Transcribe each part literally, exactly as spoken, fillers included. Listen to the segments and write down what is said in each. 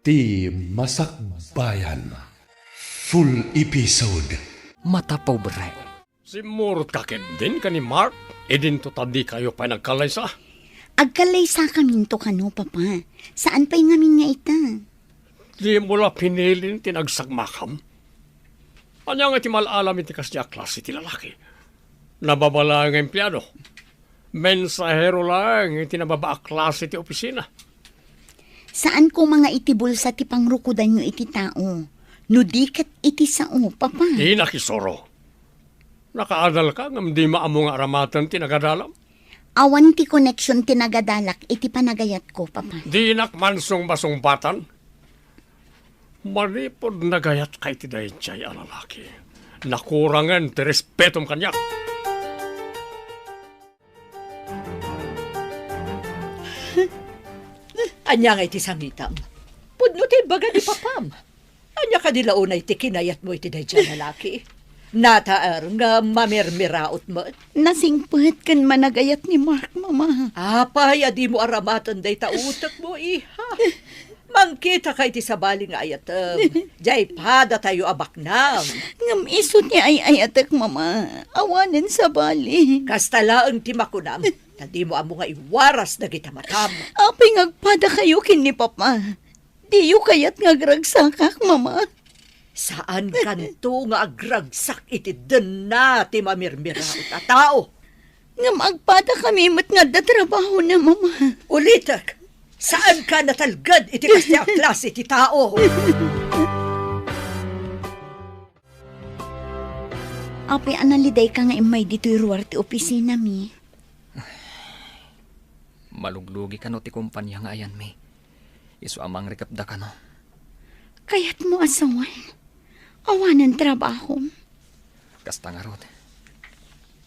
Ti Masakbayan. Full episode. Mata pobre. Simmurot ka ketdin ken ni Mark, idinto ta dikayo pay nagkallaysa? Agkallaysakaminto kano, Papa. Saan pay ngamin nga ita? Dimo la pinilin ti nagsagmakam? Ania nga ti mal-alam iti kasdi a klase ti lalaki? Nababa laeng nga empleado. Mensahero laeng iti nababa a klase ti opisina. Saan koma nga iti bulsa ti pangrukodanyo iti tao, no di ket iti sao, Papa. Dinak isuro. Nakaadalka ngem dima ammo nga aramaten ti nagadalam? Awan ti koneksion ti nagadalak iti panagayatko, Papa. Dinak man sungbasungbatan. Manipud nagayatka iti daydiay a lalaki, nakurangen ti respetom kaniak. Ania nga iti sangitam? Pudno ti ibaga ni papam. Ania kadi la unay ti kinayatmo iti daydiay a lalaki? Nataer nga mamirmiraot met? Nasingpet ken managayat ni Mark, Mama. Apay a dimo aramaten dayta utekmo, iha? Mangkitaka iti sabali nga ayatem. Diay padatayo a baknang. Ngem isu ti ay-ayatek, Mama. Awanen sabali. Kasta laeng ti makunam, ta dimo ammo nga iwaras dagiti matam. Apay nga agpadakayo ken ni Papa? Diyo kayat nga agragsakak, Mama? Saan kanto nga agragsak iti denna ti mamirmiraot a tao. Ngem agpadakami met nga adda trabahona, Mama. Ulitek, saanka natalged iti kasdi a klase ti tao. Apay a nalidayka nga immay ditoy ruar ti opisinami? Maluglugi kano ti kompania nga ayanmi. Isu a mangrikepda kano. Kayatmo a sawen? Awanen trabahom? Kasta ngarud.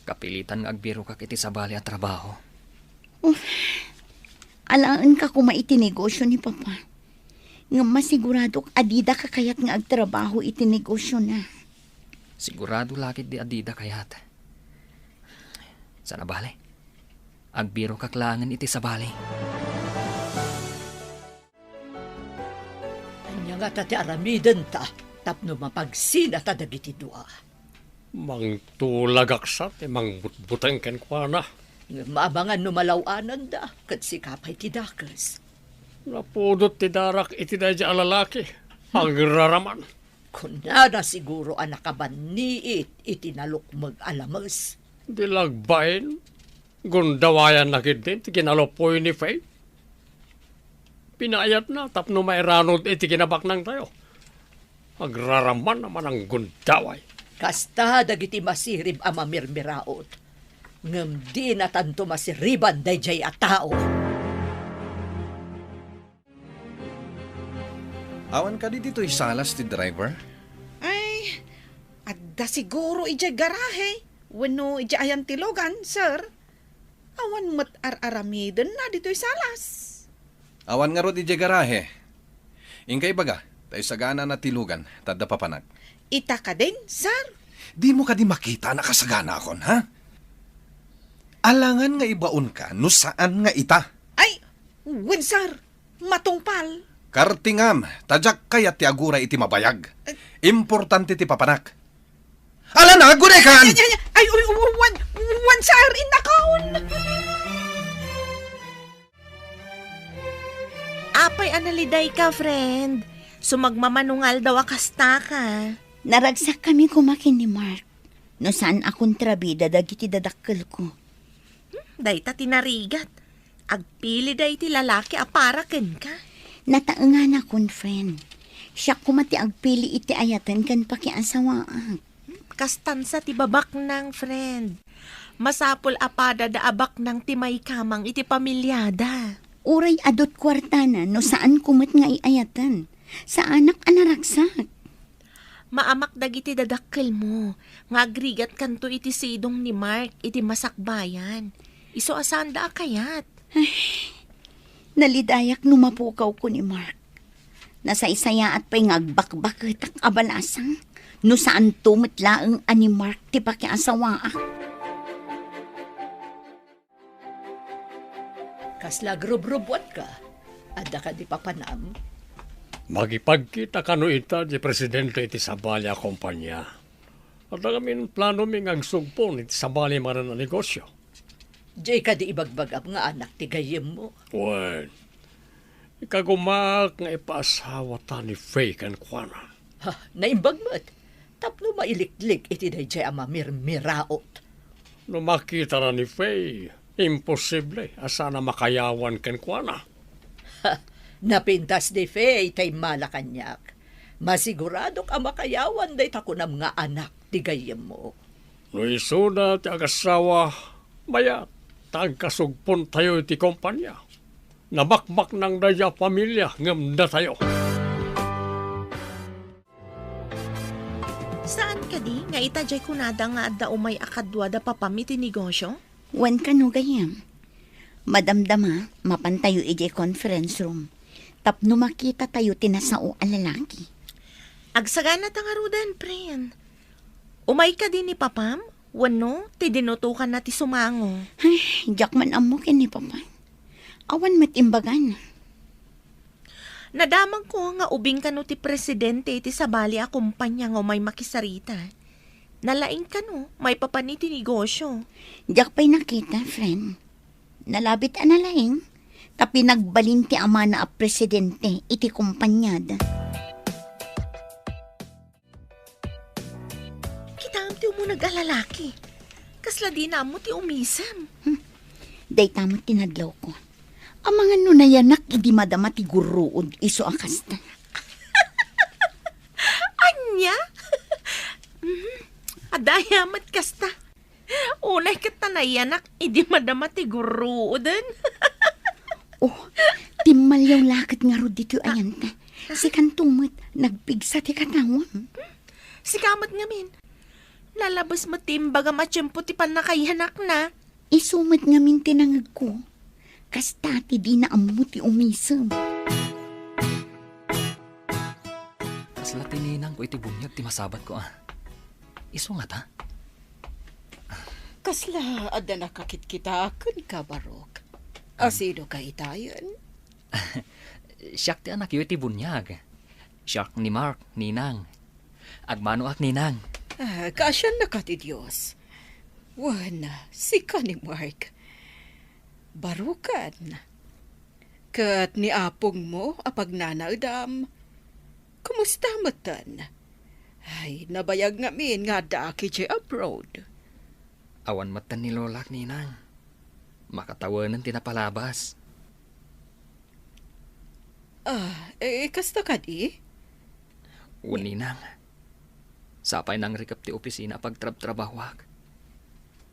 Kapilitan nga agbirokak iti sabali a trabaho. Uf. Alaenka koma iti negosio ni Papa. Ngem masiguradok a dida kakayat nga agtrabaho iti negosiona. Sigurado la ketdi a dida kayat. Sana bale, agbirokak laengen iti sabali. Ania ngata ti aramidenta tapno mapagsinata dagiti dua? Mangtulagak sa ti mangbutbuteng kenkuana. Ngem amangan no malaw-ananda, ket sika pay ti dakes. Napudot ti darak iti daydiay a lalaki. Agraraman. Kunana siguro a nakabanniit iti nalukmeg a lames. Di lagbain, gundawayanna ketdin ti kinalupoy ni Faye. Pinaayatna tapno mairanod iti kinabaknangtayo. Agraraman a mananggundaway. Kasta dagiti masirib a mamirmiraot, ngem dinatanto masiriban daydiay a tao. Awan kadi ditoy salas ti driver? Ay, adda siguro idiay garahe wenno idiay ayan ti lugan, sir. Awan met ar-aramidenna ditoy salas. Awan ngarud idiay garahe. Inka ibaga, ta isagana na ti lugan, ta adda papanak. Ita kadin, sir? Dimo kadi makita a nakasaganakon, ha? Alangan nga ibaonka no saan nga ita. Ay, wen, sir. Matungpal. Kartingam, ta diak kayat ti aguray iti mabayag. Eh. Importante ti papanak. Ala na, agurekan! Ay, ay, ay, ay, uy, uy, uy, wan, wan, sir, innakon! Apay a nalidayka, friend? Sumagmamano nga aldaw a kastaka. Naragsakkami koma ken ni Mark. No saan a kontrabida dagiti dadakkelko. Hmm, dayta ti narigat. Agpili daydi lalaki a para kenka. Nataenganakon, friend. Siak koma ti agpili iti ayaten ken pakiasawaak. Hmm, kastan sa ti babaknang, friend. Masapul a padada a baknang ti maikamang iti pamiliada. Uray adu ti kuartana no saan ko met nga iayaten. Saanak a naragsak. Maamak dagiti dadakkelmo nga agrigatkanto iti sidong ni Mark iti masakbayan. Isu a saanda a kayat. Ay, nalidayak no mapukawko ni Mark. Nasaysayaat pay nga agbakbaketak a balasang no saanto met laeng a ni Mark ti pakiasawaak. Kasla agrubrubuatka? Adda kadi papanam? Makipagkita kano ita ti presidente iti sabali a kompania. Adda ngamin planomi nga agsugpon iti sabali manen a negosio. Diay kadi ibagbagam nga anak ti gayyemmo? Wen, ikagumaak nga ipaasawata ni Faye kenkuana. Ha, naimbag met. Tapno mailiklik iti daydiay a mamirmiraot. No makitana ni Faye, imposible a saan a makayawan kenkuana. Ha, napintas ni Faye ta immala kaniak. Masiguradok a makayawan dayta kunam nga anak ti gayyemmo. No isuna ti agasawa, mayat ta agkasugpontayo iti kompania. Namakmaknang daydiay a familia ngem datayo. Saan kadi nga ita diay kunada nga adda umay a kadua da papam iti negosyo? Wen kano, gayyem. Madamdama, mapantayo idiay conference room tapno makitatayo ti nasao a lalaki. Agsaganata ngaruden, friend. Umay kadi ni papam? Wenno, ti dinutokanna ti sumango? Ay, diak man ammo ken ni papam. Awan met imbagana. Nadamagko nga ubing kano ti presidente iti sabali a kompania nga umay makisarita. Nalaing kano maipapan iti negosyo. Diak pay nakita, friend. Nalabit a nalaing, ta pinagbalin ti amana a presidente iti kompaniada. Kitaem ti umuneg a lalaki. Kasla dina ammo ti umisem. Hmm. Dayta met ti nadlawko. Amangan no nayanak idi madama ti gurruod isu a kasta. Ania? Mhm. Adda aya met kasta. Unay ket ta nayanak idi madama ti gurruoden. Oh, timmaliaw la ket ngarud ditoy ayanta. Sikanto met, nagpigsa ti katawam. Sika met ngamin. Nalabes met ti imbagam a tiempo ti pannakayanakna. Isu met ngamin ti nangegko. Kasta ti dina ammo ti umisem. Kasla ti ninangko iti buniag ti masabatko, a. Isu ngata? Kasla adda nakakitkita kenka, Barok? Am. Asino ka itayen? Siak ti anakyo iti buniag. Siak ni Mark, ninang. Agmanoak, ninang. Ah, kaasiannaka ti Dios. Wen, sika ni Mark. Baroken. Ket ni apongmo a pagnanaedam, kumusta metten? Ay, nabayag ngamin nga addaak idiay abroad. Awan metten ni lolak, ninang. Makatawenen ti napalabas. Ah, eh, kasta kadi? Wen, ninang. Sapay nangrikep ti opisina a pagtrabtrabahoak.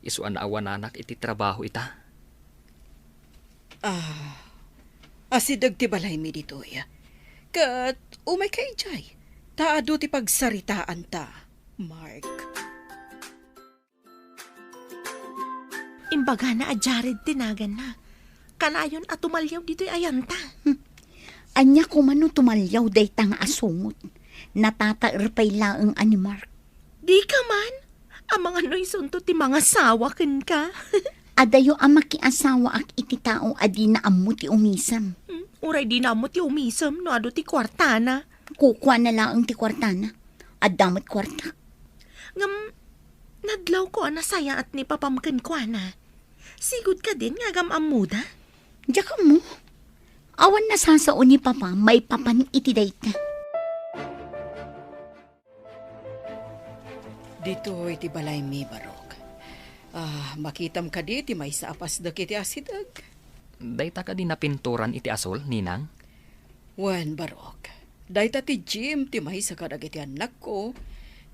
Isu a naawananak iti trabaho ita. Ah, asideg ti balaymi ditoy. Ket umayka idiay, ta adu ti pagsaritaanta, Mark. Imbagana a Jared ti naganna. Kanayon a tumalyaw ditoy ayanta. Hmm. Ania koma no tumalyaw dayta nga asungot? Natataer pay laeng a ni Mark. Dika man? Amangan no isunto ti mangasawa kenka. Adayo a makiasawaak iti tao a dina ammo ti umisem. Hmm, uray dina ammo ti umisem no adu ti kuartana. Kukuana laeng ti kuartana. Adda met kuartak. Ngem, nadlawko a nasayaat ni papam kenkuana. Sigud kadin nga agam-ammoda? Diak ammo. Awan nasasao ni papa maipapan iti dayta. Ditoy ti balaymi, Barok. Ah, makitam kadi ti maysa a pasdek iti asideg? Dayta kadi napinturan iti asul, ninang? Wen, Barok. Dayta ti gym ti maysa kadagiti annakko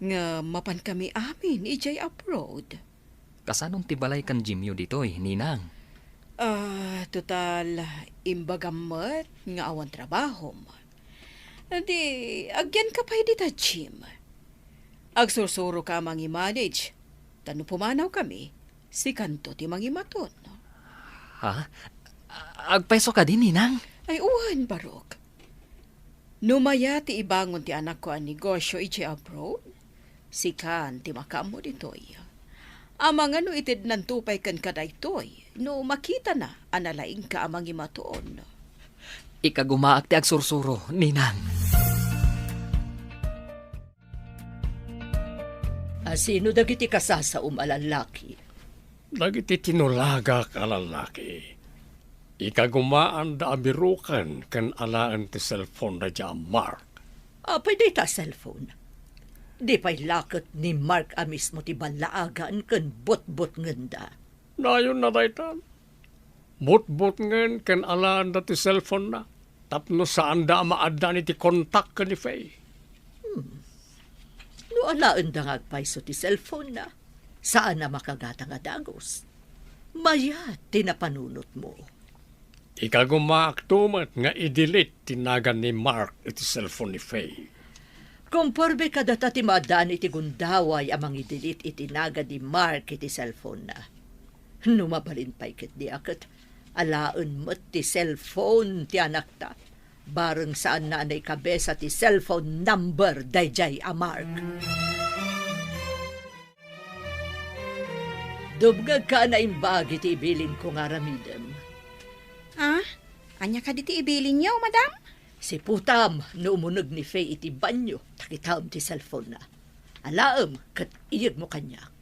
nga mapankami amin idiay abroad. Kasanon ti balay ken gymyo ditoy, ninang? Ah, total, imbagam met nga awan trabahom. Di, agyanka pay dita gym. Agsursuroka a mangimanage, ta no pumanawkami, sikanto ti mangimaton. Ha? Agpeso kadi, ninang? Ay, wen, Barok. No mayat ti ibangon ti anakko a negosio idiay abroad, sikan ti makaammo ditoy. Amangan no itednanto pay kenka daytoy, no makitana a nalaingka a mangimaton. Ikagumaak ti agsursuro, ninang. Sino dagiti kasasaom a lallaki? Dagiti tinulagak a lallaki. Ikagumaanda a biroken ken alaen ti cellphone daydiay a Mark. Apay dayta a cellphone? Di pay la ket ni Mark a mismo ti ballaagan ken butbutngenda? Nayonna dayta. Butbutngen ken alaenda ti cellphone-na tapno saanda a maaddan iti kontak ken ni Faye. Hmm. No alaenda nga agpayso ti cellphone-na, saan a makagatang a dagus. Mayat ti napanunotmo. Ikagumaakto met nga i-delete ti nagan ni Mark iti cellphone ni Faye. Komporme kadata ti maaddan iti gundaway a mangi-delete iti nagan ni Mark iti cellphone-na. No mabalin pay ketdi a ket alaen met ti cellphone ti anakta, bareng saanna a naikabesa ti cellphone number daydiay a Mark. Dumngegka a naimbag iti ibilinko nga aramidem. Ah? Ania kadi ti ibilinyo, madam? Siputam no umuneg ni Faye iti banyo, ta kitaem ti cellphone-na. Alaem ket iyegmo kaniak.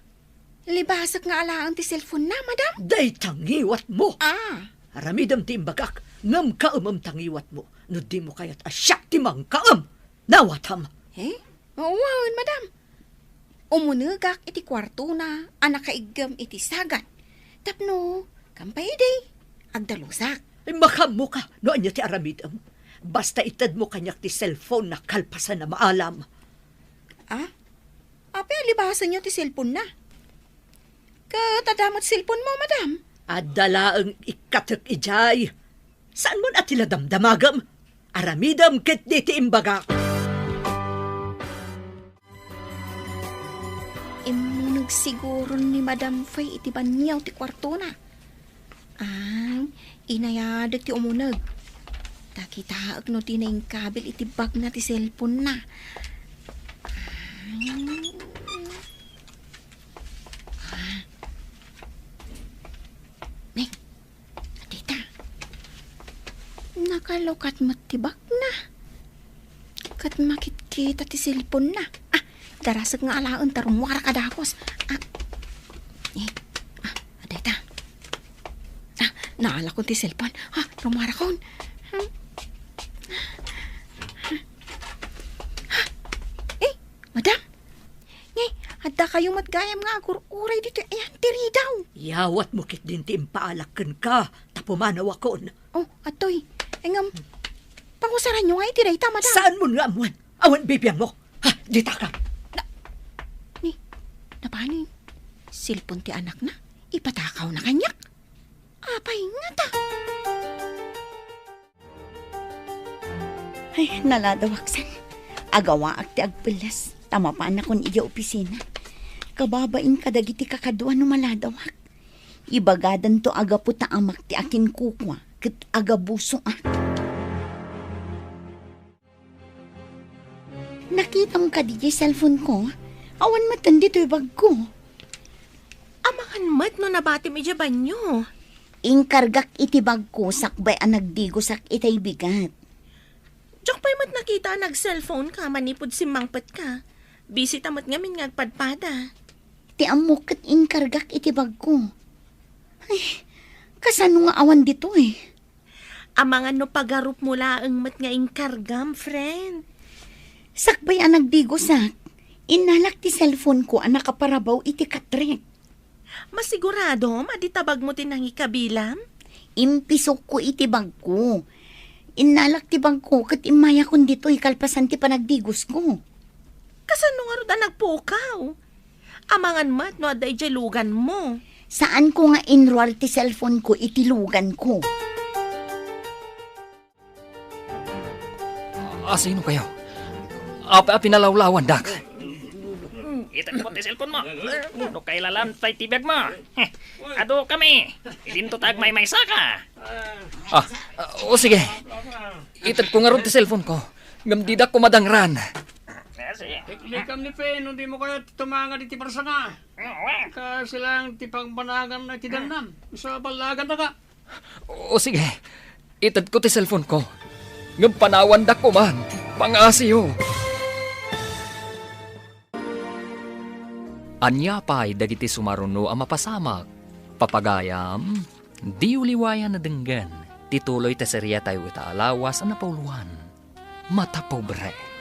Libasek nga alaen ti cellphone-na, madam? Dayta ngiwatmo! Ah. Aramidem ti imbagak, ngem kaemem ta ngiwatmo. No dimo kayat a siak ti mangkaem, nawatam. Eh? Wen, madam. Umunegak iti kuartona a nakaiggem iti sagat. Tapno, kampay idi, agdalusak. Ay, makaammoka no ania ti aramidem. Basta itedmo kaniak ti cellphone-na kalpasan a maalam. Ah? Apay a libasenyo ti cellphone-na? Ket adda met cellphone-mo, madam? Adda laeng ikkatek idiay. Saanmon a ti la damdamagem? Aramidem ketdi ti imbagak. Immuneg siguron ni Madam Faye iti banio ti kuartona. Ay, inayadek ti umuneg. Ta kitaek no ti naingkabil iti bagna ti cellphone-na. Ay. Ah. Nay, adda ita. Nakalukat met ti bagna. Ket makitkita ti cellphone-na. Ah, darasek nga alaen ta rummuarak a dagus. Ah, eh, ah, adda ita. Ah, naalakon ti cellphone. Ah, rummuarakon. Hmm. Ah, eh, madam, Ngay, adda kayo met gayam nga agur-uray ditoy ayan ti ridaw. Yawatmo ketdin ti impaalak kenka, ta pumanawakon. Oh, atoy. Ay, ngem, pangusaranyo nga iti dayta, madam. Saanmon nga ammoen? Awan bibiangmo. Ha, ditaka. Na, ni, napani? Cellphone ti anakna? Ipatakawna kaniak? Apay ngata? Ay, naladawak san. Agawaak ti agpelles, ta mapanakon idiay opisina. Kababain kadagiti kakadua no maladawak. Ibagadanto a gapu ta amak ti akinkukua ket agabusoak. Nakitam kadi diay cellphone-ko? Awan metten ditoy bagko. Amangan met no nabatim idiay banyo. Inkargak iti bagko sakbay a nagdigosak itay bigat. Diak pay met nakita a nag-cellphone ka manipud simmangpetka. Busy ta met ngamin nga agpadpada. Ti ammok ket inkargak iti bagko. Ay, kasano nga awan ditoy? Amangan no pagarupmo laeng met nga inkargam, friend. Sakbay a nagdigosak, innalak ti cellphone-ko a nakaparabaw iti katrek. Masiguradom a di tabagmo ti nangikabilam? Impisokko iti bagko. Innalak ti bagko ket immayakon ditoy kalpasan ti panagdigosko. Kasano ngarud a nagpukaw? Amangan met no adda idiay luganmo. Saanko nga inruar ti cellphone-ko iti luganko. Ah, sino kayo? Apay a pinalawlawandak? Hmm, itedmo ti cellphone-mo. No kailalam tay ti biagmo. Heh, adu kami. Idinto ta agmaymaysaka. Ah, ah, o sige. Itedko ngarud ti cellphone-ko. Ngem didak kumadangran. Ah, sige. Iklikam ni Faye no dimo kayat tumangad iti parsanga. Kasi lang ti pagpanaganna iti dannam. Isu a ballagan taka. O sige, itedko ti cellphone-ko. Ngem panawandak koman, pangasiyo. Ania pay dagiti sumaruno a mapasamak? Papagayam, diyo liwayan a denggen ti tuloy ti seriatayo ita a lawas a napauluan, Mata Pobre.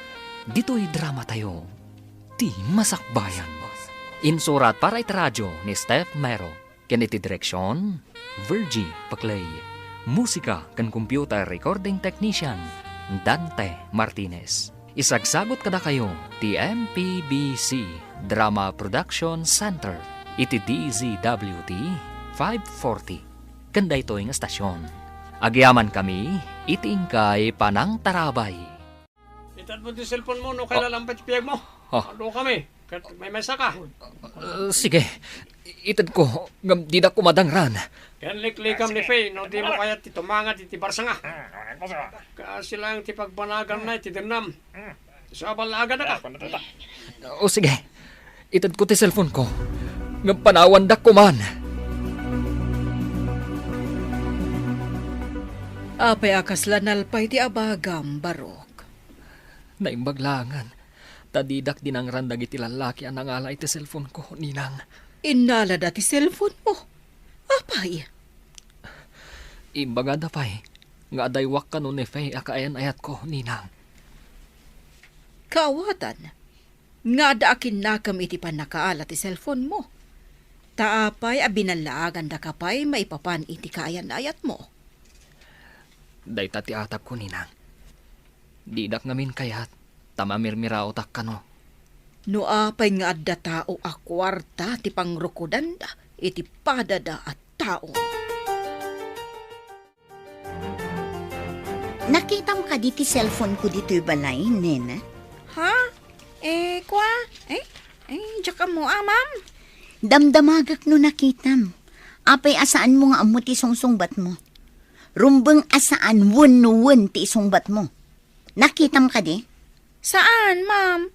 Ditoy dramatayo, Ti Masakbayan. Insurat para iti radio ni Steph Mero. Ken iti direksion, Virgie Paclay. Musika ken computer recording technician, Dante Martinez. Isagsagut kadakayo ti M P B C Drama Production Center iti D Z W T five forty ken daytoy nga estasion. Agyamankami iti inkay panangtarabay. Itedmo ti cellphone mo no kailan lampay ti piyag mo. Ah. Adu kami. Ket maymaysa ka. Ah, sige. Itedko, ngem dida kumadangran. Ken liklikam ni Faye no dimo kayat ti tumangad iti barsanga. Kaasi laeng ti pagbanaganna iti dennam. Isu a ballaagadaka. O sige. Itedko ti cellphone ko. Ngem panawandak koman. Apay a kasla nalpay ti abagam, Barok? Naimbag laengen, ta didak dinangran dagiti lallaki a nangala iti cellphone ko, Ninang. Innalada ti cellphone mo? Apay? Imbagada pay nga adaywak kano ni Faye a kaayan-ayatko, Ninang. Kaawatan, nga adda a kinnakem iti pannakaala ti cellphone mo. Ta apay a binallaagandaka pay maipapan iti kaayan-ayatmo? Dayta ti atagko, Ninang. Didak ngamin kayat ta mamirmiraotak kano. No apay nga adda tao a kuarta ti pangrukudanda iti padada a tao. Nakitam kadi ti cellphone ko ditoy balay, nena? Ha? Eh, kwa? Eh, eh, diak ammo, ah, ma'am? Damdamagak no nakitam. Apay a saan mo nga ammo ti sungsungbat mo? Rumbeng a saan wen no wen ti isungbat mo. Nakitam kadi? Saan, ma'am?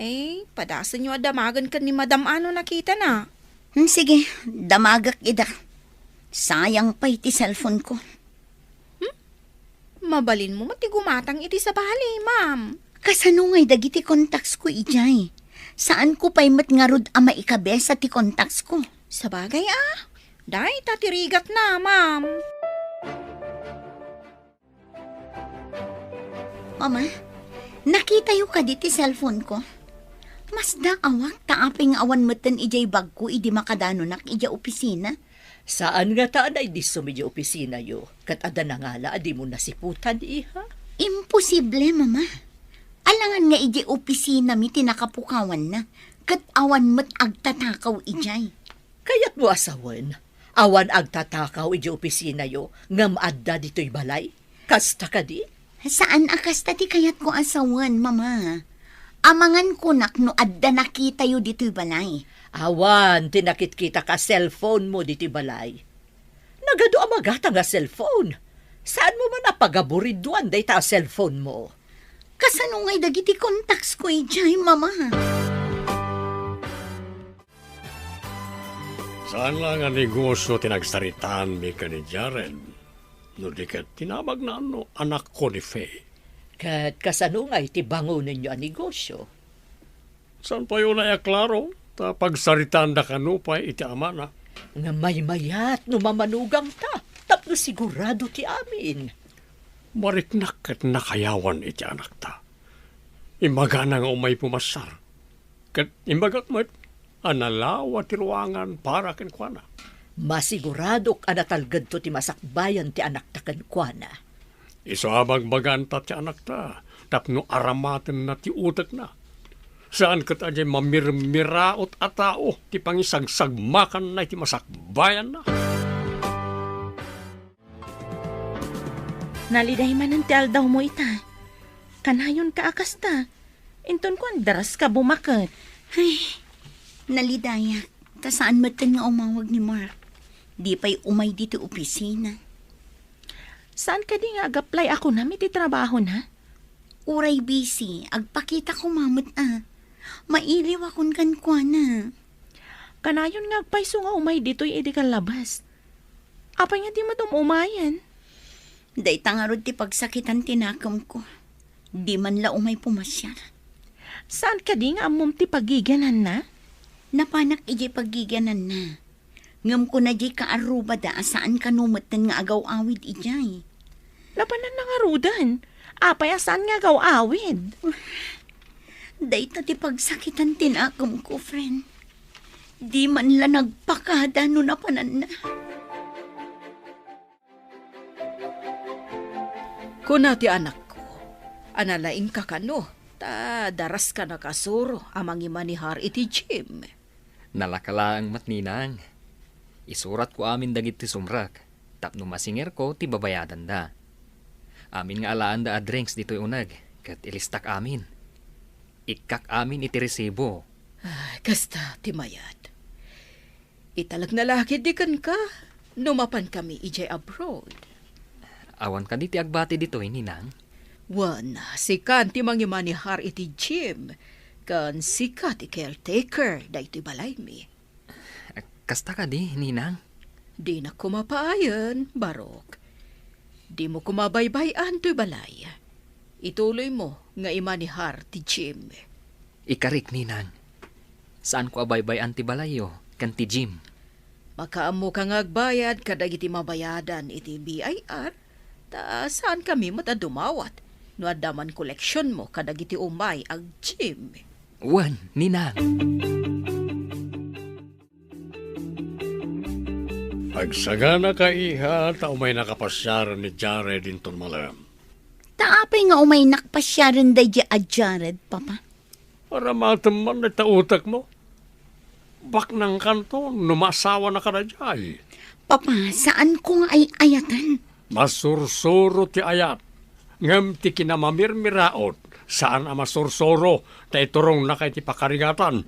Eh, padasenyo a damagen ken ni Madam a no nakitana. Hmm, sige, damagek ida. Sayang pay ti cellphone ko. Hmm? Mabalinmo met ti gumatang iti sabali, ma'am. Kasano ngay dagiti contacts ko idiay? Saan ko pay met ngarud a maikabesa ti contacts ko? Sabagay, ah. Dayta ti rigatna, ma'am. Mama, nakitayo kadi ti cellphone ko? Masdaawak ta apay nga awan metten idiay bagko idi makadanonak idiay opisina. Saan ngata a naiddisom idiay opisinayo, ket adda nangala a dimo nasiputan, iha? Imposible, Mama. Alangan nga idiay opisinami ti nakapukawanna, ket awan met agtatakaw idiay. Kayatmo a sawen, awan agtatakaw idiay opisinayo ngem adda ditoy balay? Kasta kadi? Saan a kasta ti kayatko a sawen, Mama. Amangan kunak no adda nakitayo ditoy balay. Awan ti nakitkitak a cellphone mo ditoy balay. Nagadu a magatang a cellphone. Saan mo man a pagaburiduan dayta a cellphone mo? Kasano ngay dagiti contacts ko idiay, Mama? Saan la nga negosyo ti nagsaritaanmi ken ni Jared, no di ket tinabagna no anakko ni Faye. Ket kasano ngay ti bangonenyo a negosyo? Saan pay unay a klaro, ta pagsaritaanda kano pay iti amana. Nga maymayat no mamanugangta, tapno sigurado ti amin. Mariknak ket nakayawan iti anakta. Imbagana nga umay pumassar. Ket imbagak met a nalawa ti ruangan para kenkuana. Masiguradok a natalgedto ti masakbayan ti anakta kenkuana. Isu a bagbaganta ti anakta tapno aramatenna ti utekna. Saan ket a diay mamirmiraot a tao ti pangisagsagmakanna iti masakbayanna. Naliday manen ti aldawmo ita. Kanayonka a kasta. Inton kuan, daras ka bumaket. Ay, nalidayak. Ta saan metten nga umawag ni Mark. Di pay umay ditoy opisina. Saan kadi nga ag-apply a kunam iti trabahona? Uray busy, agpakita koma met a. Mailiwakon kenkuana. Kanayon nga agpayso nga umay ditoy idi kallabas. Apay nga di met um-umayen? Dayta ngarud ti pagsakitan ti nakemko. Di man la umay pumasiar. Saan kadi nga ammom ti pagigananna? Napanak idiay paggigiananna. Ngem kuna diay kaarrubada a saan kano metten nga agaw-awid idiay. Napananna ngaruden. Apay a saan nga agaw-awid? Dayta ti pagsakitan ti nakemko, friend. Di man la nagpakada no napananna. Kuna ti anakko, a nalaingka kano, ta daraska nakasuro a mangimanihar iti gym. Nalaka laeng met, ninang. Isuratko amin dagiti sumrek, tapno masingerko ti babayadanda. Amin nga alaanda a drinks ditoy uneg, ket ilistak amin. Ikkak amin iti resibo. Ah, kasta ti mayat. Italekna la ketdi kenka no mapankami idiay abroad. Awan kadi ti agbati ditoy, ninang? Wen, sika ti mangimanihar iti gym, ken sika ti caretaker daytoy balaymi. Kasta kadi, ninang? Dinak koma paayen, Barok. Dimo koma baybay-an toy balay. Ituloymo nga imanihar ti gym. Ikarik, ninang. Saanko a baybay-an ti balayyo ken ti gym. Makaammoka nga agbayad kadagiti mabayadan iti B I R, ta saankami met a dumawat no adda man koleksionmo kadagiti umay a gym. Wen, ninang. Agsaganaka, iha, ta umaynaka pasiaren ni Jared inton malem. Ta apay nga umaynak pasiaren daydi a Jared, Papa? Aramatem man dayta utekmo. Baknangkanto no maasawanaka daydiay. Papa, saanko nga ay-ayatan. Masursuro ti ayat, ngem ti kinamamirmiraot, saan a masursuro, ta iturongnaka iti pakarigatan.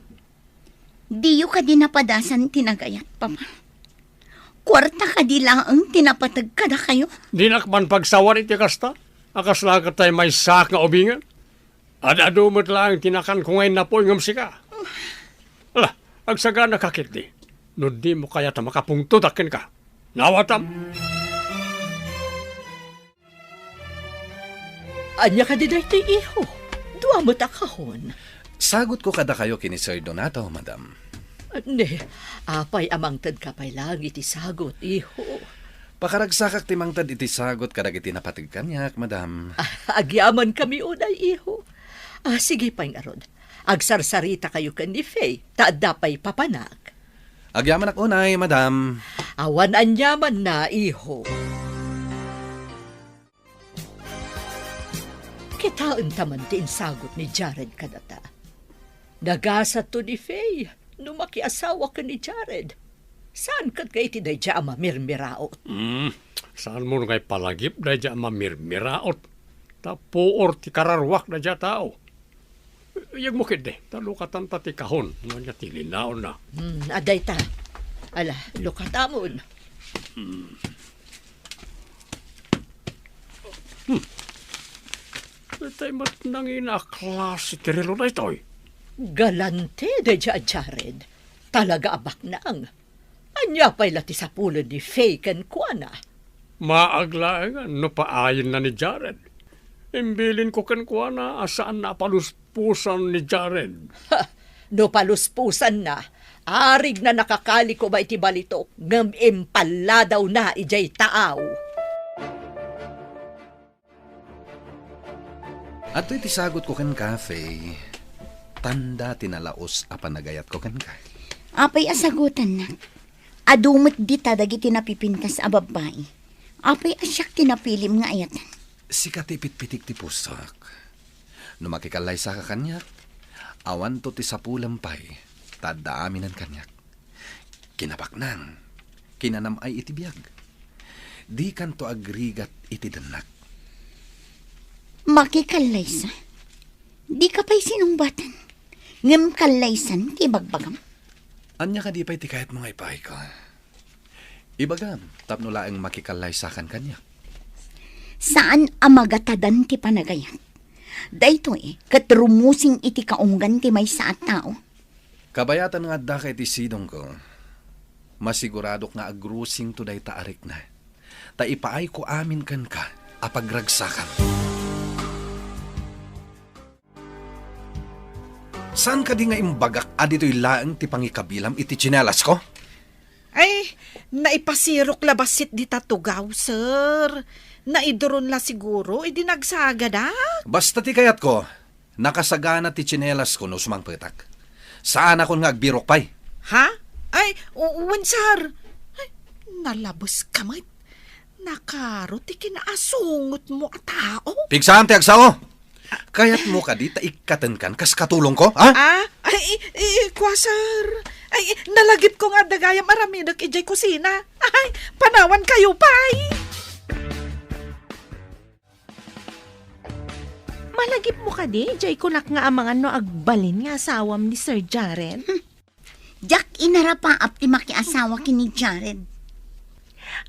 Diyo kadi napadasan ti nagayat, Papa? Kuarta kadi laeng ti napateg kadakayo? Dinak man pagsawan iti kasta. A kasla ket tay maysaak nga ubingen? Ad-adu met laeng ti nakanko nga innapuy ngem sika. Ala, agsaganaka ketdi. No dimo kayat a makapungtodak kenka. Naawatam? Ania kadi daytoy, iho? Dua met a kahon. Sagutko kadakayo ken ni Sir Donato, madam. Ne, apay a mangtedka pay laeng iti sagut, iho? Pakaragsakak ti mangted iti sagut kadagiti napateg kaniak, madam. Ah, agyamankami unay, iho. Ah, sige pay ngarud. Agsarsaritakayo ken ni Faye, ta adda pay papanak. Agyamanak unay, madam. Awan aniamanna, iho. Kitaenta man ti insagut ni Jared kadata. Nagasatto ni Faye no makiasawa ken ni Jared. Saan ket nga iti daydiay a mamirmiraot? Hmm, saanmo nga ipalagip daydiay a mamirmiraot? Ta puor ti kararuak daydiay a tao. Yegmo ketdi, ta lukatanta ti kahon, no ania ti linaonna. Hmm, adda ita. Ala, lukatamon. Hmm. Hmm. Itay met nangina a klase ti relo daytoy. Galante daydiay a Jared. Talaga a baknang. Ania pay la ti sapulen ni Faye kenkuana? Maag laeng no paayenna ni Jared. Imbilinko kenkuana a saanna a paluspusan ni Jared. Ha! No paluspusanna, arigna nakakali koma iti balitok ngem impalladawna idiay taaw. Adtoy ti sagutko kenka, Faye. Tanda ti nalaus a panagayatko kenka. Apay a sagutannak? Adu met dita dagiti napipintas a babbai. Apay a siak ti napilim nga ayatan? Sika ti ipitpitik ti pusak. No makikallaysa ka kaniak, awanto ti sapulem pay, ta adda aminen kaniak. Kinabaknang, kinanam-ay iti biag. Dikanto agrigat iti dennak. Makikallaysa? Dika pay sinungbatan, ngem kallaysan ti ibagbagam. Ania kadi pay ti kayatmo nga ipaayko? Ibagam, tapno laeng makikallaysakan kaniak. Saan a magatadan ti panagayat. Daytoy ket rumusing iti kaunggan ti maysa a tao. Kabayatan nga addaka iti sidongko, masiguradok nga agrusingto dayta a rikna, ta ipaayko amin kenka a pagragsakan. Saan kadi nga imbagak a ditoy laeng ti pangikabilam iti tsinelasko? Ay, naipasirok la bassit dita tugaw, sir. Naiduron la siguro idi nagsagadak. Basta ti kayatko, nakasagana ti tsinelasko no sumangpetak. Saanakon nga agbirok pay. Ha? Ay, u-, wen, sir. Ay, nalabes ka met. Nakaro ti kinaasungotmo a tao. Pigsam ti agsao! Kayatmo kadi ta ikkatenkan kas katulongko, ha? Ah, ay, i-, i-, kua, sir. Ay, nalagipko nga adda gayam aramidek idiay kusina. Ay, panawankayo pay. Malagipmo kadi, idiay kunak nga amangan no agbalin nga asawam ni Sir Jaren? Hmm. Diak inarapaap ti makiasawa ken ni Jared.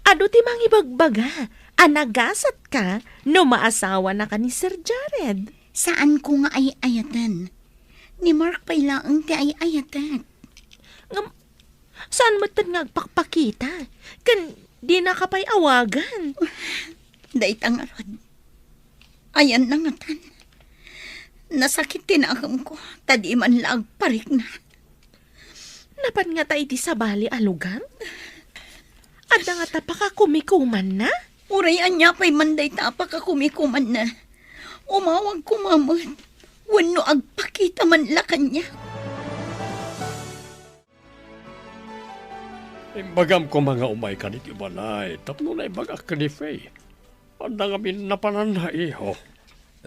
Adu ti mangibagbaga a nagasatka no maasawanaka ni Sir Jared. Saanko nga ay-ayaten. Ni Mark pay laeng ti ay-ayatek. Ngem, saan metten nga agpakpakita? Ken dinaka pay awagan? Dayta ngarud. Ayanna ngatan. Nasakit ti nakemko, ta di man la agparikna. Napan ngata iti sabali a lugar? Adda ngata pakakumikumanna? Uray ania pay man dayta a pakakumikumanna, umawag koma met wenno agpakita man la kaniak. Imbagam koma nga umayka ditoy balay tapno naibagak ken ni Faye. Adda ngamin napananna, iho.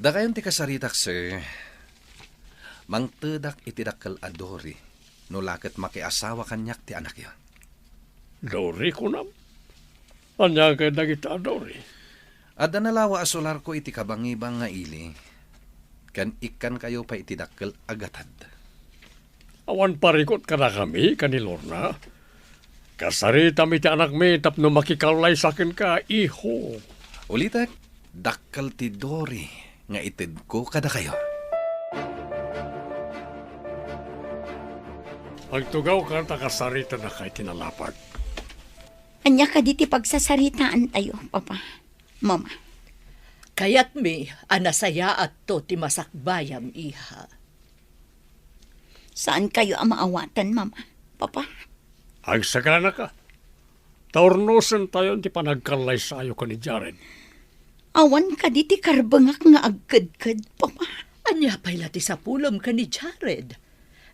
Dakayon ti kasaritak, sir. Mangtedak iti dakkel a Dory, no la ket makiasawa kaniak ti anakyo. Dory, kunam? Ania ngay dagita a Dory? Adda nalawa a solarko iti kabangibang nga ili, ken ikkankayo pay iti dakkel a gatad. Awan parikut kadakami ken ni Lorna. Kasaritam iti anakmi tapno makikallaysa kenka, iho. Ulitek, dakkel ti Dory nga itedko kadakayo. Agtugawka ta kasaritanaka iti nalapag. Ania kadi ti pagsasaritaantayo, Papa? Mama. Kayatmi a nasayaatto ti masakbayam, iha. Saankayo a maawatan, Mama, Papa? Agsaganaka. Ta urnosentayon ti panagkallaysayo ken ni Jared. Awan kadi ti karbengak nga agkedked, Papa? Ania pay la ti sapulem ken ni Jared?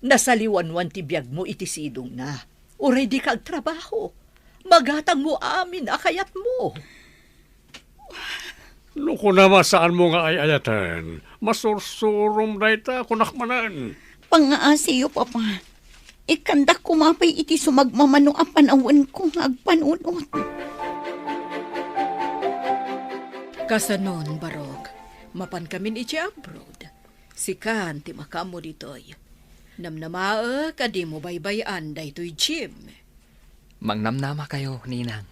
Nasaliwanwan ti biagmo iti sidongna. Uray dika agtrabaho, magatangmo amin a kayatmo. No kunam a saanmo nga ay-ayaten, masursurom dayta, kunak manen. Pangngaasiyo, Papa. Ikkandak koma pay iti sumagmamano a panawenko nga agpanunot. Kasanon, Barok, mapankamin iti abroad. Sikan ti makaammo ditoy. Namnamaek a dimo baybay-an daytoy Jim. Mangnamnamakayo, Ninang.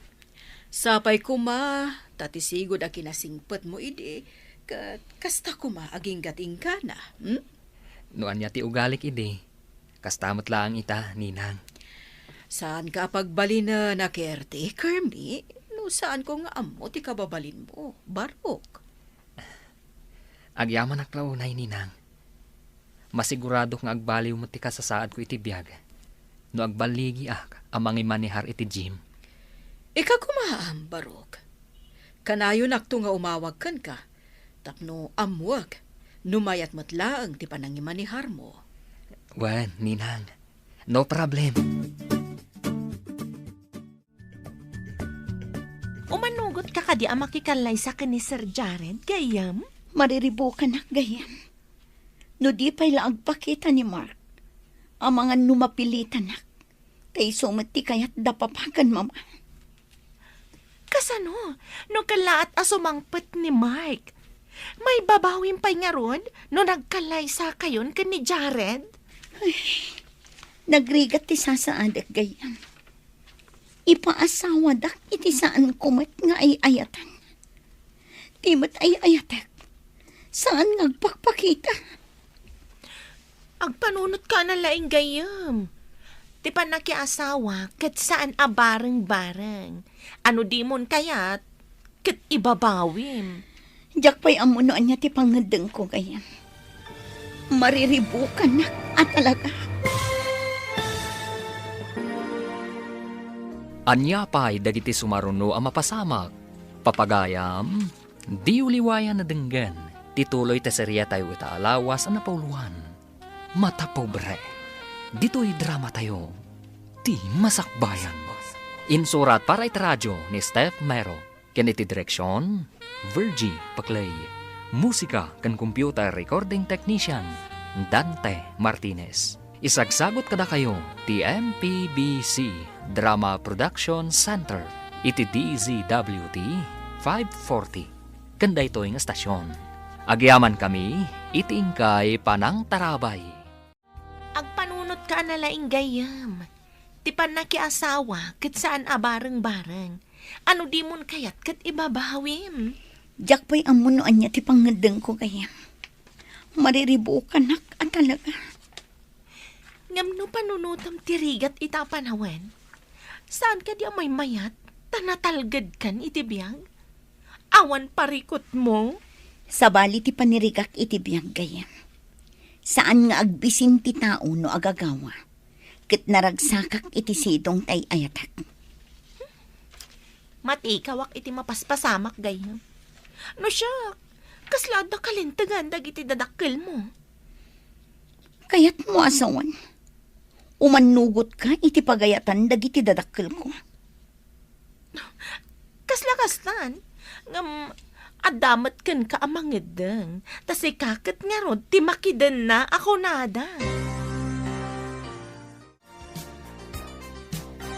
Sapay koma, ta ti sigud a kinasingpetmo idi, ket kasta koma aginggainggana, hmm? No ania ti ugalik idi, kasta met laeng ita, Ninang. Saanka a pagbalinen a caretaker mi, no saanko nga ammo ti kababalinmo, Barok. Agyamanak la unay, Ninang. Masiguradok nga agbaliw met ti kasasaadko iti biag no agballigiak a mangimanehar iti gym. Ikakumaam, Barok. Kanayonakto nga umawag kenka tapno ammuek no mayat met laeng ti panangimaneharmo. Wen, Ninang. No problem. Umanugotka kadi a makikallaysa ken ni Sir Jared, gayyem? Mariribukanak, gayyem. No di pay la agpakita ni Mark, amangan no mapilitanak, ta isu met ti kayat da Papa ken Mama. Kasano no kellaat a sumangpet ni Mark? Maibabawim pay ngarud no nagkallaysakayon ken ni Jared? Ay, nagrigat ti sasaadek, gayyem. Ipaasawadak iti saanko met nga ay-ayaten. Ti met ay-ayatek, saan nga agpakpakita. Agpanunotka a nalaing, gayyem. Ti pannakiasawa ket saan a bareng-bareng. Ano dimon kayat, ket ibabawim. Diak pay ammo no ania ti pangngeddengko, gayyem. Mariribukanak. A talaga. Ania pay dagiti sumaruno a mapasamak? Papagayam, diyo liwayan a denggen ti tuloy ti seriatayo ita a lawas a napauluan, Mata Pobre. Ditoy dramatayo, Ti Masakbayan. Insurat para iti radio ni Steph Mero. Ken iti direksion, Virgie Paclay. Musika ken computer recording technician, Dante Martinez. Isagsagut kadakayo ti M P B C Drama Production Center iti D Z W T five forty. Ken daytoy nga estasion, agyamankami iti inkay panangtarabay. Agpanunotka a nalaing gayyem. Ti pannakiasawa ket saan a bareng-bareng. Ano dimon kayat ket ibabawim? Diak pay ammo no ania ti pangngeddengko gayyem. Mariribukanak a talaga. Ngem no panunotem ti rigat ita a panawen, saan kadi a maymayat ta natalgedkan iti biag? Awan parikutmo? Sabali ti panirigak iti biag gayyem. Saan nga agbisin ti tao no agagawa, ket naragsakak iti sidong ti ay-ayatek. Matikawak iti mapaspasamak gayyem. No siak, kasla adda kalintegan dagiti dadakkelmo? Kayatmo a sawen, umannugotka iti pagayatan dagiti dadakkelko. Kasla kastan, ngem adda met kenka a mangeddeng, ta sika ket ngarud ti makidenna a kunada.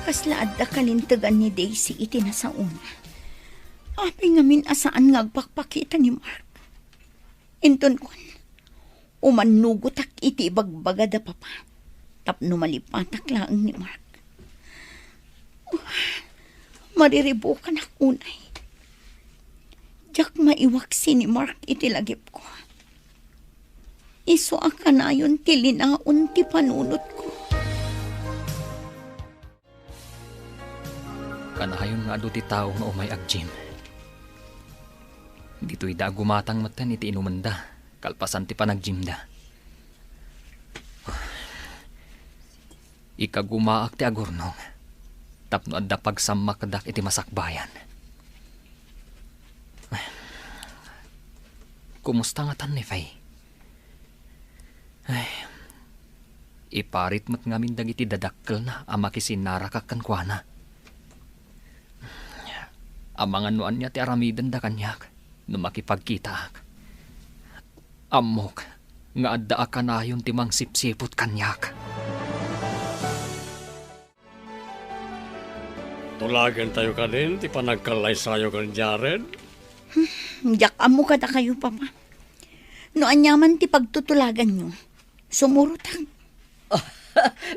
Kasla adda kalintegan ni Daisy iti nasaona. Apay ngamin a saan nga agpakpakita ni Mark? Inton kuan, umannugotak iti ibagbaga da Papa tapno malipatak laeng ni Mark. Mariribukanak unay. Diak maiwaksi ni Mark iti lagipko. Isu a kanayon ti linaon ti panunotko. Kanayon nga adu ti tao nga umay ag-gym. Ditoyda a gumatang metten iti inumenda, kalpasan ti panag-gymda. Ikagumaak ti agurnong tapno adda pagsammakdak iti masakbayan. Kumusta ngatan ni Faye? Ay, iparit met ngamin dagiti dadakkelna a makisinnarakak kenkuana. Amangan no ania ti aramidenda kaniak no makipagkitaak. Ammok nga adda a kanayon ti mangsipsiput kaniak. Tulagentayo kadin ti panagkallaysayo ken Jared? Hmm, diak ammo kadakayo, Papa. No aniaman ti pagtutulaganyo, sumurotak.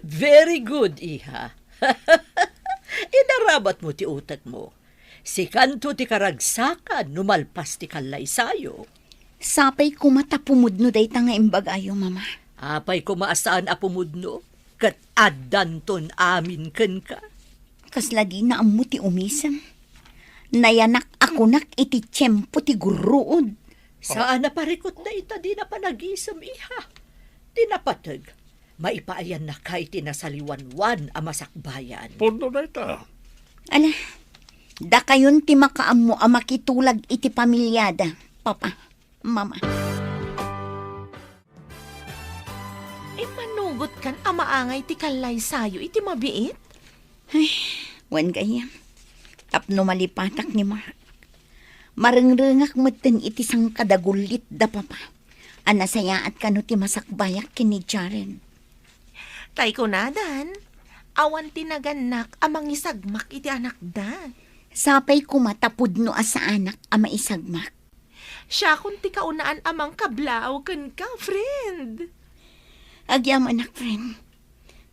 Very good, iha. Inarabatmo ti utekmo. Sikanto ti karagsakan no malpas ti kallaysayo. Sapay koma ta pumudno dayta nga imbagayo, Mama. Apay koma a saan a pumudno, ket addanton amin kenka. Kasla dina ammo ti umisem. Nayanak a kunak iti tiempo ti gurruod. Saan a parikut dayta dina panagisem, iha. Ti napateg, maipaayannaka iti nasaliwanwan a masakbayan. Pudno dayta. Ala, dakayon ti makaammo a makitulag iti pamiliada, Papa, Mama. Immanugotkan a maangay ti kallaysayo iti mabiit? Ay, wen gayyem, tapno malipatak ni Mark. Marengrengak metten iti sangkadagullit da Papa a nasayaat kano ti masakbayak ken ni Jared. Tay kunadan, awan ti nagannak a mangisagmak iti anakda. Sapay koma ta pudno a saanak a maisagmak. Siakon ti kaunaan a mangkablaaw kenka, friend. Agyamanak, friend.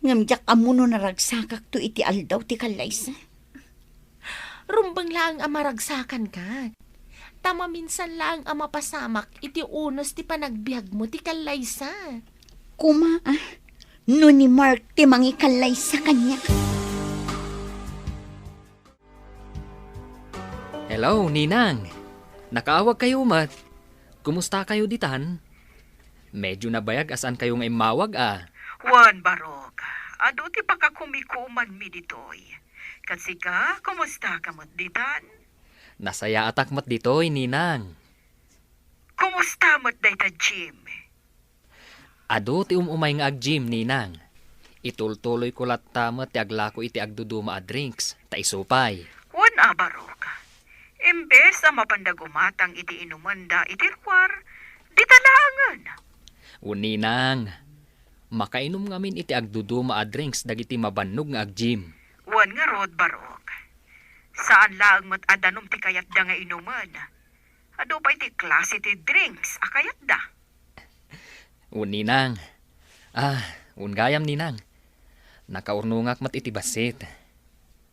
Ngem diak ammo no naragsakakto iti aldaw ti kallaysa. Rumbeng laeng a maragsakanka. Ta maminsan laeng a mapasamak iti unos ti panagbiagmo ti kallaysa. Koma, ah, no ni Mark ti mangikallaysa kaniak. Hello, Ninang. Nakaawagkayo met. Kumustakayo ditan? Medyo nabayag a saankayo nga immawag, a. Wen, barok, adu ti pakakumikumanmi ditoy. Ket sika, kumusta ka met ditan? Nasayaatak met ditoy, Ninang. Kumusta met dayta gym? Adu ti um-umay nga ag-gym, Ninang. Itultuloyko latta met ti aglako iti agduduma a drinks, ta isu pay. Wen a, barok. Imbes a mapanda gumatang iti inumenda iti ruar, dita laengen. Wen, Ninang, makainum ngamin iti agduduma a drinks dagiti mabannog nga ag-gym. Wen ngarud, barok. Saan laeng met a danum ti kayatda nga inumen. Adu pay ti klase ti drinks a kayatda. Wen, Ninang. Ah, wen gayam, Ninang. Nakaurnongak met iti bassit.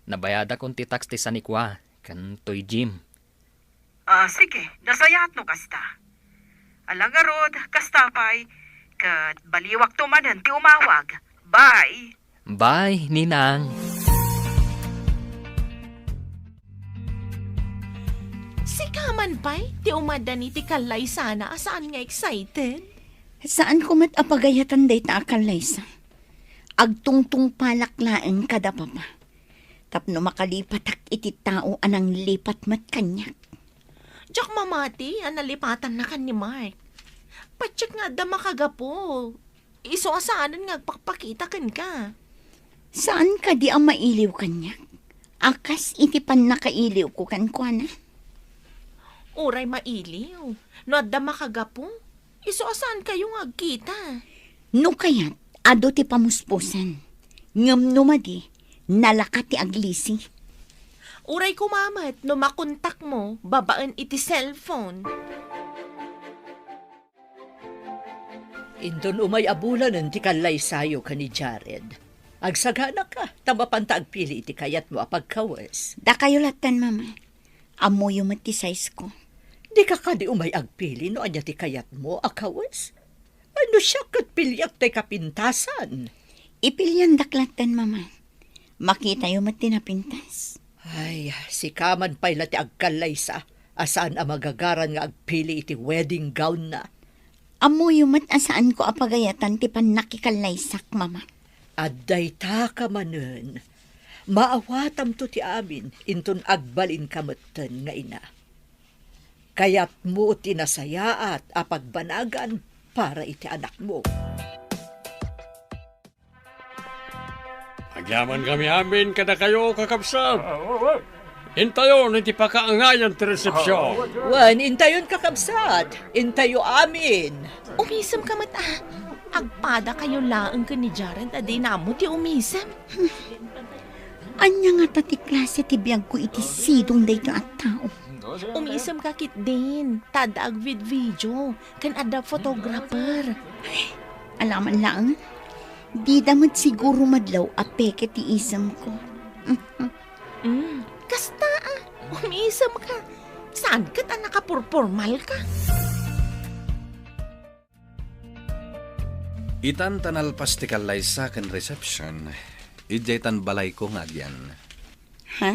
Nabayadakon ti tax ti sanikua ken toy gym. Ah, sige, nasayaat no kasta. Ala ngarud, kasta pay, ket baliwakto manen ti umawag. Bye! Bye, Ninang. Sika man pay, ti umaddan iti kallaysana a saan nga excited? Saanko met a pagayatan dayta a kallaysa. Agtungtungpalak laeng kada papa. Tapno makalipatak iti tao a nanglipat met kaniak. Diak mamati a nalipatanna ken ni Mark. Patiek nga adda makagapu. Isu a saanen nga agpakpakita kenka. Saan kadi a mailiw kaniak? A kas iti pannakailiwko kenkuana? Uray mailiw, no adda makagapu, isu a saankayo nga agkita. No kayat, adu ti pamuspusan. Ngem no madi, nalaka ti aglisi. Uray koma met no makontakmo babaen iti cellphone. Inton umay a bulanen ti kallaysayo ken ni Jared, agsaganaka ta mapanta agpili iti kayatmo a pagkawes. Dakayo latten, Mama. Ammoyo met ti size ko. Dika kadi umay agpili no ania ti kayatmo a kawes? Ay, no siak ket piliak tay kapintasan. Ipiliandak latten, Mama. Makitayo met ti napintas. Ay, sika man pay la ti agkallaysa a saan a magagaran nga agpili iti wedding gown na. Ammoyo met a saanko a pagayatan ti pannakikallaysak, Mama. Adda ita ka manen. Maawatamto ti amin inton agbalinka metten nga ina. Kayatmo ti nasayaat a pagbanagan para iti anakmo. Agyamankami amin kadakayo, kakabsat. Intayon iti pakaangayan ti resepsyon. Wen, intayon, kakabsat. Intayo amin. Umisemka met a. Agpadakayo laeng ken ni Jared a dina ammo ti umisem. Ania ngata ti klase ti biagko iti sidong daytoy a tao? Umisemka ketdin, ta adda agvidvideo, ken adda photographer. Ay, alaman laeng. Dida met siguro madlaw a peke ti isemko. Mm, kasta a, umisemka. Saan ket a nakapurpormalka? Itan ta nalpas ti kallaysa ken reception, idiay tan balayko nga agyan. Ha?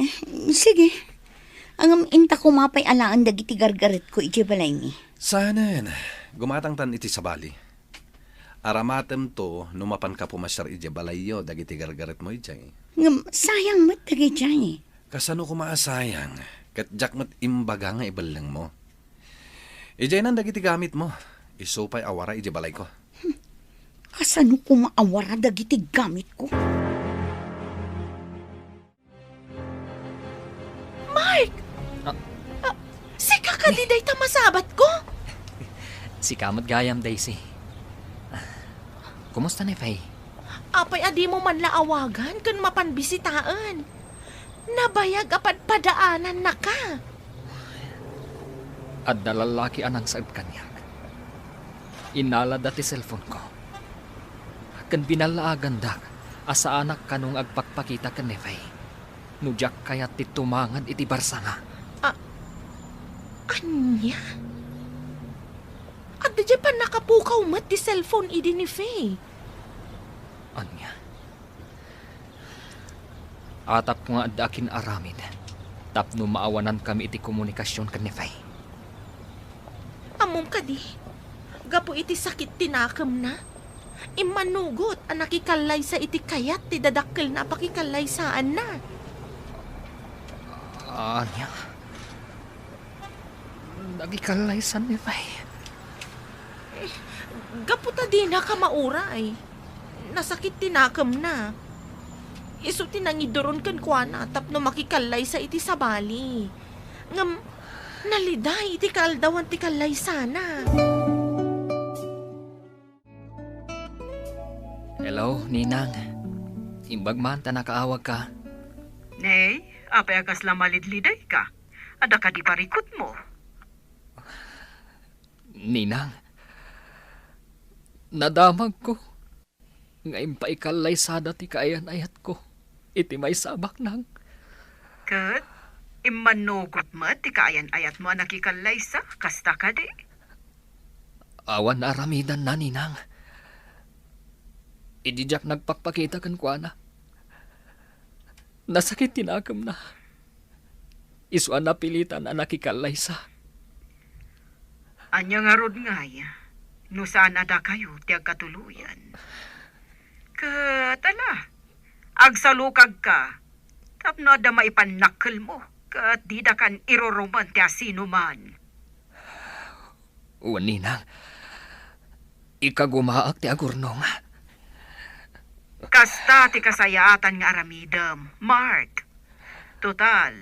Eh, sige. Ngem inta koma pay alaen dagiti gargaretko idiay balaymi. Saanen, gumatangtan iti sabali. Aramatemto no mapanka pumasiar idiay balayyo dagiti gargaretmo idiay. Ngem sayang met dagidiay. Kasano koma a sayang? Ket diak met imbaga nga ibellengmo. Idiaynan dagiti gamitmo. Isu pay a wara idiay balayko. Kasano koma a wara dagiti gamitko? Mark! Ah. Ah, sika kadi dayta masabatko? Sika met gayam, Daisy. Kumusta ni Faye? Apay a dimo man la awagan ken mapan bisitaen? Nabayag a padpadaanannaka. Adda lallaki a nangsaed kaniak. Innalada ti cellphone-ko. Ken binallaagandak a saanak kano nga agpakpakita ken ni Faye no diak kayat ti tumangad iti barsanga. A-, ania? Adda diay pannakapukaw met ti cellphone idi ni Faye. Ania? Atapko nga adda akin-aramid tapno maawanankami iti komunikasion ken ni Faye. Ammom kadi, gapu iti sakit ti nakemna, Immanugot a nakikallaysa iti kayat ti dadakkelna a pakikallaysaanna. Ania? Nakikallaysanmi pay? Eh, gapu ta dinaka mauray. Nasakit ti nakemna. Isu ti nangiduron kenkuana tapno makikallaysa iti sabali. Ngem naliday iti kaaldawan ti kallaysana. Hello, Ninang. Imbag man ta nakaawagka. Nay, apay a kasla malidlidayka? Adda kadi parikutmo? Ninang, nadamagko nga impaikallaysa ti kaayan-ayatko iti maysa a baknang. Ket immanugot met ti kaayan-ayatmo a nakikallaysa, kasta kadi? Awan naaramidanna, Ninang. Idi diak nagpakpakita kenkuana, nasakit ti nakemna. Isu a napilitan a nakikallaysa. Ania ngarud ngay, no saan a dakayo ti agkatuloyan? Ket ala, agsalukagka tapno adda maipannakkelmo ket didakan irurumen ti asinoman. Wen, Ninang, ikagumaak ti agurnong. Kasta ti kasayaatan nga aramidem, Mark. Total,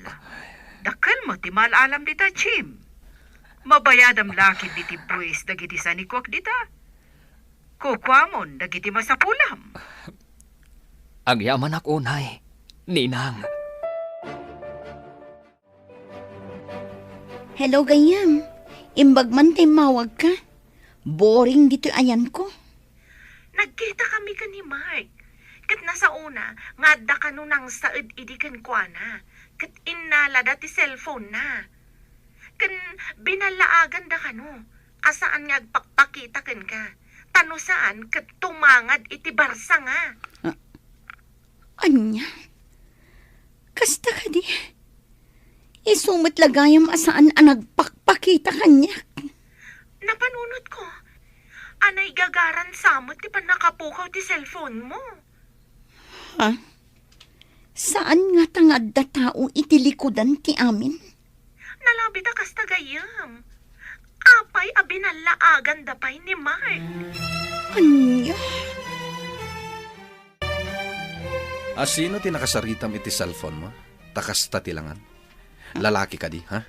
dakkel met ti maal-alam dita, Jim. Mabayadam la ketdi ti buis dagiti sanikuak dita. Kukuamon dagiti masapulam. Agyamanak unay, Ninang. Hello, gayyem. Imbag man ta immawagka. Boring ditoy ayanko. Nagkitakami ken ni Mark. Ket nasaona nga adda kano nangsaed idi kenkuana. Ket innalada ti cellphone-na. Ken binallaaganda kano a saan nga agpakpakita kenka. Ta no saan, ket tumangad iti barsanga. Ah, ania? Kasta kadi? Isu met la gayam a saan a nagpakpakita kaniak. Napanunotko a naigagaran sa met ti pannakapukaw ti cellphone-mo. Ha? Saan ngata nga adda tao iti likudan ti amin? Nalabit a kasta gayyem. Apay a binallaaganda pay ni Mark? Ania? A sino ti nakasaritam iti cellphone-mo? Ta kasta ti langan. Lalaki kadi, ha?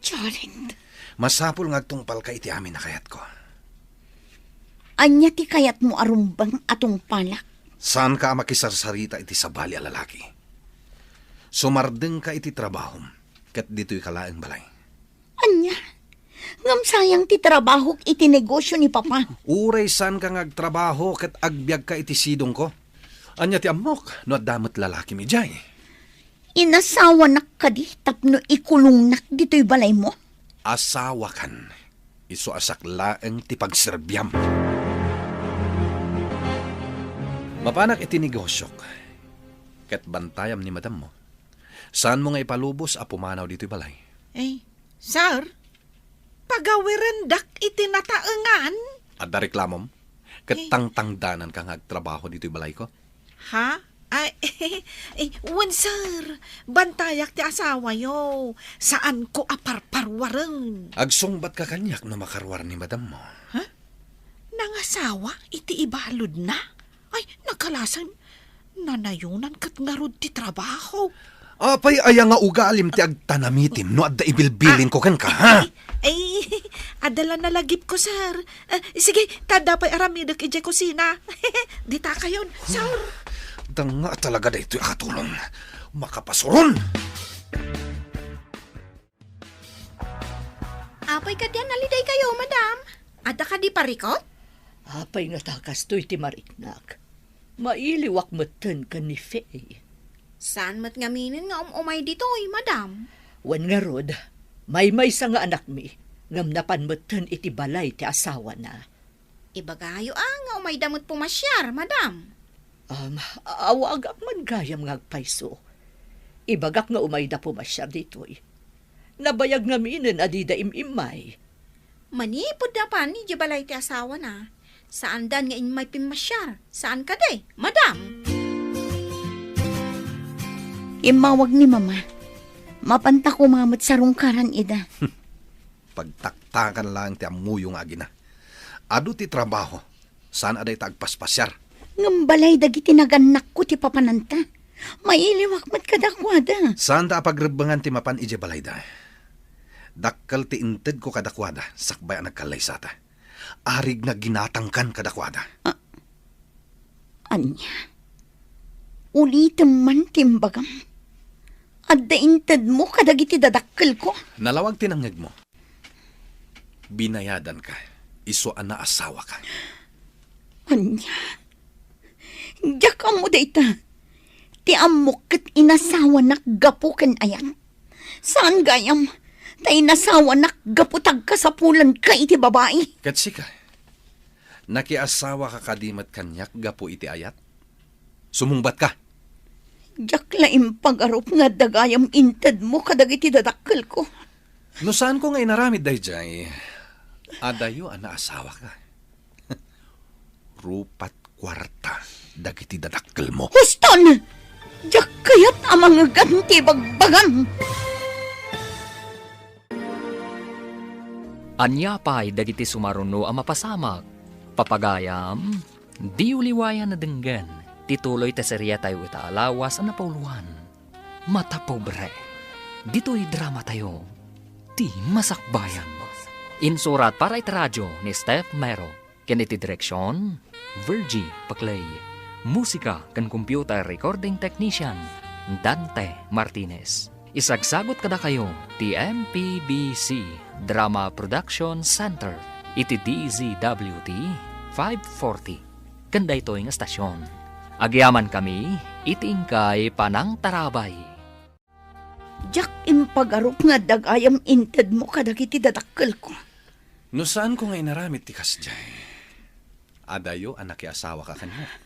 Jared. Masapul nga agtungpalka iti amin a kayatko. Ania ti kayatmo a rumbeng a tungpalak? Saanka a makisarsarita iti sabali a lalaki. Sumardengka iti trabahom, ket ditoyka laeng balay. Ania? Ngem sayang ti trabahok iti negosio ni Papa. Uray saanka nga agtrabaho ket agbiagka iti sidongko. Ania ti ammok no adda met lalakim idiay? Inasawanak kadi tapno ikulongnak ditoy balaymo? Asawakan, isu a siak laeng ti pagserbiam. Mapanak iti negosiok, ket bantayam ni madammo. Saanmo nga ipalubos a pumanaw ditoy balay? Ay, sir, pagawirendak iti nataengan. Adda reklamom? Ket Eh. tangtangdananka nga agtrabaho ditoy balayko? Ha? Ay, eh, wen, sir. Bantayak ti asawayo. Saanko a parparwareng. Agsungbatka kaniak no makaruar ni madammo. Ha? Nangasawa iti ibaludna? Ay, nagkalasan. Nanayonan ket ngarud ti trabaho. Apay aya nga ugalim ti agtanamitim no adda ibilbilinko kenka, ha? Ay, adda la nalagipko, sir. Eh, sige, ta adda pay aramidek idiay kusina. Ditakayon, sir. Danga talaga daytoy a katulong. Makapasuron! Apay kadi a nalidaykayo, madam? Adda kadi parikot? Apay ngata kastoy ti mariknak? Mailiwak metten ken ni Faye. Saan met ngaminen nga um-umay ditoy, madam? Wen ngarud, maymaysa nga anakmi, ngem napan metten iti balay ti asawana. Ibagayo a nga umayda met pumasiar, madam. Um, awagak man gayam nga agpayso. Ibagak nga umayda pumasiar ditoy. Nabayag ngaminen a dida im-immay. Manipud napan idiay balay ti asawana, Saandan nga immay pimmasiar. Saan kadi, madam? Immawag ni Mama. Mapanta koma met sarungkaran ida. Pagtaktakan laeng ti ammoyo nga agina. Adu ti trabaho. Saan a dayta agpaspasiar? Ngem balay dagiti nagannakko ti papananta. Mailiwak met kadakuada. Saanda a pagrebbengan ti mapan idiay balayda. Dakkel ti intedko kadakuada sakbay a nagkallaysata. Arig nga ginatangkan kadakuada. A-, ania? Ulitem man ti imbagam. Adda intedmo kadagiti dadakkelko? Nalawag ti nangngegmo. Binayadanka, isu a naasawaka. Ania? Diak ammo dayta. Ti ammok ket inasawanak gapu ken ayat. Saan gayam, ta inasawanak gapu ta agkasapulanka iti babai. Ket sika, nakiasawaka kadi met kaniak gapu iti ayat? Sumungbatka. Diak la impagarup nga adda gayam intedmo kadagiti dadakkelko. No saanko nga inaramid daydiay, adayo a naasawaka. Rupat kuarta dagiti dadakkelmo. Huston! Diak kayat a mangegan ti bagbagam. Ania pay dagiti sumaruno a mapasamak? Papagayam, diyo liwayan a denggen ti tuloy ti seriatayo ita a lawas a napauluan, Mata Pobre. Ditoy dramatayo, Ti Masakbayan. Insurat para iti radio ni Steph Mero. Ken iti direksion, Virgie Paclay. Musika ken computer recording technician, Dante Martinez. Isagsagut kadakayo ti M P B C Drama Production Center iti D Z W T five forty. Ken daytoy nga estasion, agyamankami iti inkay panangtarabay. Diak impagarup nga adda gayam intedmo kadagiti dadakkelko. No saanko nga inaramid ti kasdiay, adayo a nakiasawaka kaniak.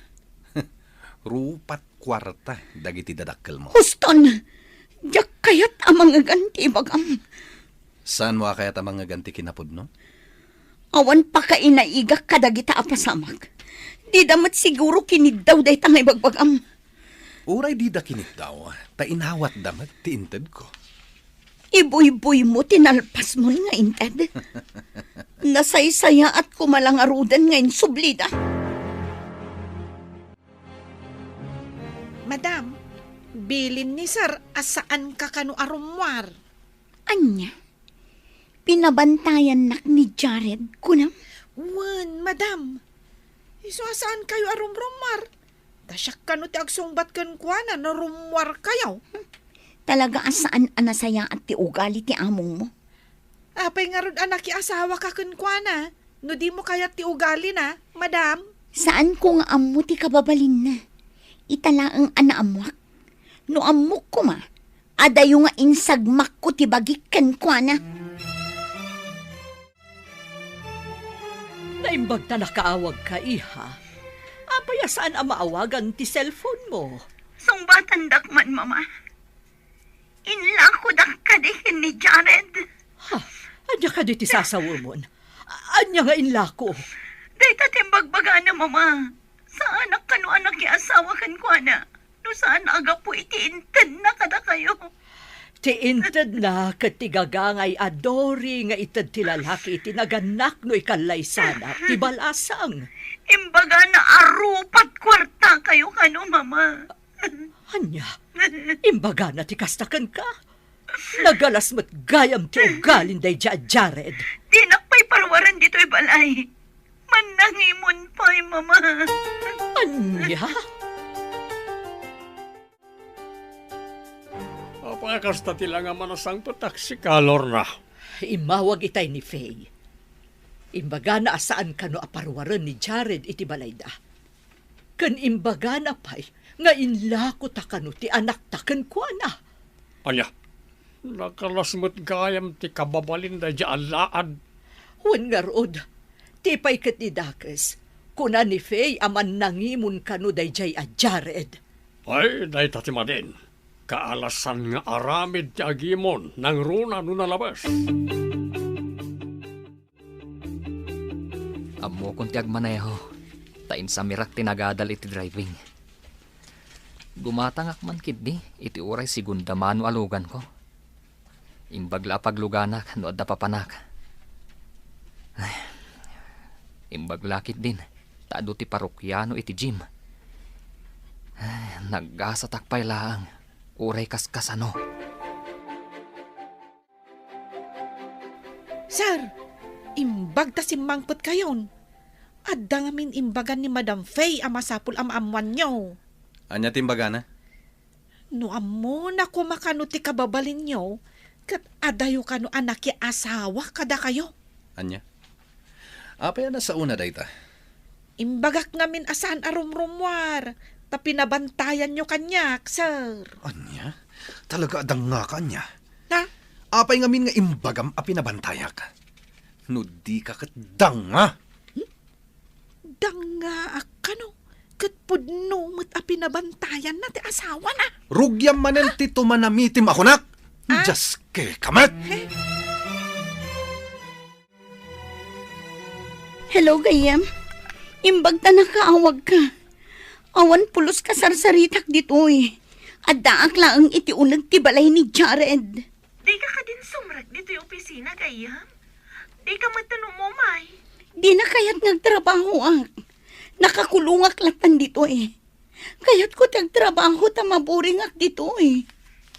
Rupat kuarta dagiti dadakkelmo. Huston! Diak kayat a mangegan ti ibagam. Saanmo a kayat a mangegan ti kinapudno? Awan pakainaigak kadagita a pasamak. Dida met siguro kiniddaw dayta nga ibagbagam. Uray dida kiniddaw, ta inawatda met ti intedko. Ibuybuymo ti nalpasmon nga inted. Nasaysayaat koma la ngaruden nga insublida. Madam, bilin ni Sir a saanka kano a rummuar. Ania? Pinabantayannak ni Jared, kunam? Wen, madam. Isu a saankayo a rumrummuar. Ta siak kano ti agsungbat kenkuana no rummuarkayo. Talaga a saan a nasayaat ti ugali ti amongmo. Apay ngarud a nakiasawaka kenkuana no dimo kayat ti ugalina, madam? Saanko nga ammo ti kababalinna. Ita laeng a naammoak. No ammok koma, adayo nga insagmakko ti bagik kenkuana. Naimbag ta nakaawagka, iha. Apay a saan a maawagan ti cellphone mo? Sungbatandak man, Mama. Inlakodak kadi ken ni Jared. Ha? Ania kadi ti sasawemon? Ania nga inlako? Dayta ti imbagbagana, Mama. Saanak kano a nakiasawa kenkuana no saan a gapu iti intedna kadakayo. Ti intedna ket ti gagangay a dori nga ited ti lalaki iti nagannak no ikallaysana ti balasang. Imbagana a rupat kuartakayo kano, Mama. Ania? Imbagana ti kasta kenka? Nagalas met gayam ti ugalin daydiay a Jared. Dinak pay paruaren ditoy balay. Mannangimon pay, Mama. Ania? Apay a kasta ti la nga manasangpetak sika, Lorna? Immawag itay ni Faye. Imbagana a saan kano a paruaren ni Jared iti balayda. Ken imbagana pay nga inlako ta kano ti anakta kenkuana. Ania? Nakalas met gayam ti kababalin daydiay a laad. Wen ngarud, ti pay ket ni dakes, kuna ni Faye a mannangimon kano daydiay a Jared. Ay, dayta ti madin. Kaalasan nga aramid ti agimon nangruna no nalabes. Mukon ti agmaneho, ta insamirak ti nagadal iti driving. Gumatangak man ketdi iti uray segunda mano a luganko. Imbag la a pagluganak no adda papanak. Ay, imbag la ketdin ta adu ti parokiano iti gym. Ay, naggasatak pay laeng, uray kaskasano. Sir, imbag ta simmangpetkayon. Adda ngamin imbagan ni Madam Faye a masapul a maammoanyo. Ania ti imbagana? No ammona koma kano ti kababalinyo, ket adayo kano a nakiasawa kadakayo. Ania? Apay a nasaona dayta? Imbagak ngamin a saan a rumrummuar, ta pinabantayanyo kaniak, sir. Ania? Talaga a dangngaka ania? Ha? Apay ngamin nga imbagam a pinabantayak? No dika ket danga. Dangaak kano, ket pudno met a pinabantayanna ti asawana. Rugiam manen ti tumanamitim a kunak. Ah? Dios ke, kamet! Eh? Hello, gayyem. Imbag ta nakaawagka. Awan pulos kasarsaritak ditoy. Addaak laeng iti uneg ti balay ni Jared. Dika kadin sumrek ditoy opisina, gayyem? Dika met umumay? Dina kayat nga agtrabahoak. Nakakulongak lattan ditoy. Kayatko ti agtrabaho ta maboringak ditoy.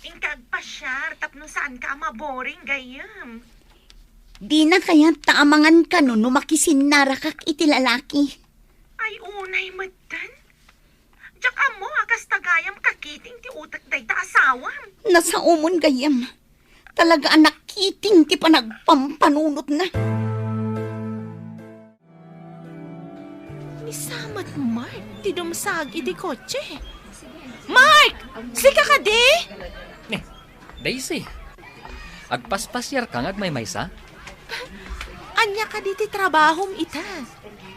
Inka agpasiar tapno saanka a maboring, gayyem. Dina kayat ta amangan kano no makisinnarakak iti lalaki. Ay, unay metten. Diak ammo a kasta gayam kakiting ti utek dayta asawam. Nasaomon gayyem. Talaga a nakiting ti panagpampanunotna. Ni sa met Mark ti dumsaag iti kotse. Mark! Sika kadi? Eh, Daisy, agpaspasiarka nga agmaymaysa? Ania kadi ti trabahom ita?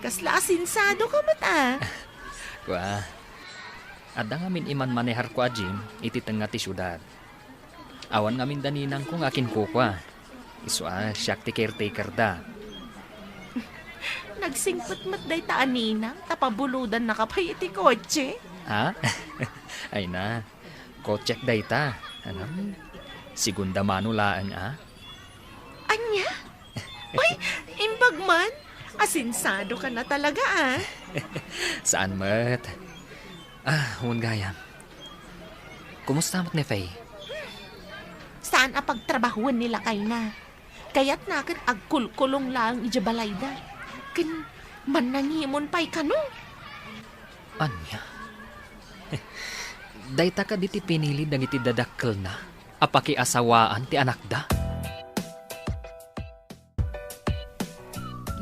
Kasla asensadoka met a. Kua, adda ngamin imanmaneharko a gym iti tengnga ti siudad. Awan ngamin da ninangko nga akinkukua. Isu a siak ti caretakerda. Nagsingpet met dayta a ninang ta pabulodannaka pay iti kotse. Ha? Ay na, kotsek dayta. Ano? Segunda mano laeng, a? Ania? Ay, imbag man. Asensadoka na talaga, a. Saan met? Ah, wen gayam. Kumusta met ni Faye? Saan a pagtrabahoen ni lakayna. Kayatna ket agkulkulong laeng idiay balayda. Ken mannangimon pay kano. Ania? Dayta kadi ti pinili dagiti dadakkelna a pakiasawaan ti anakda?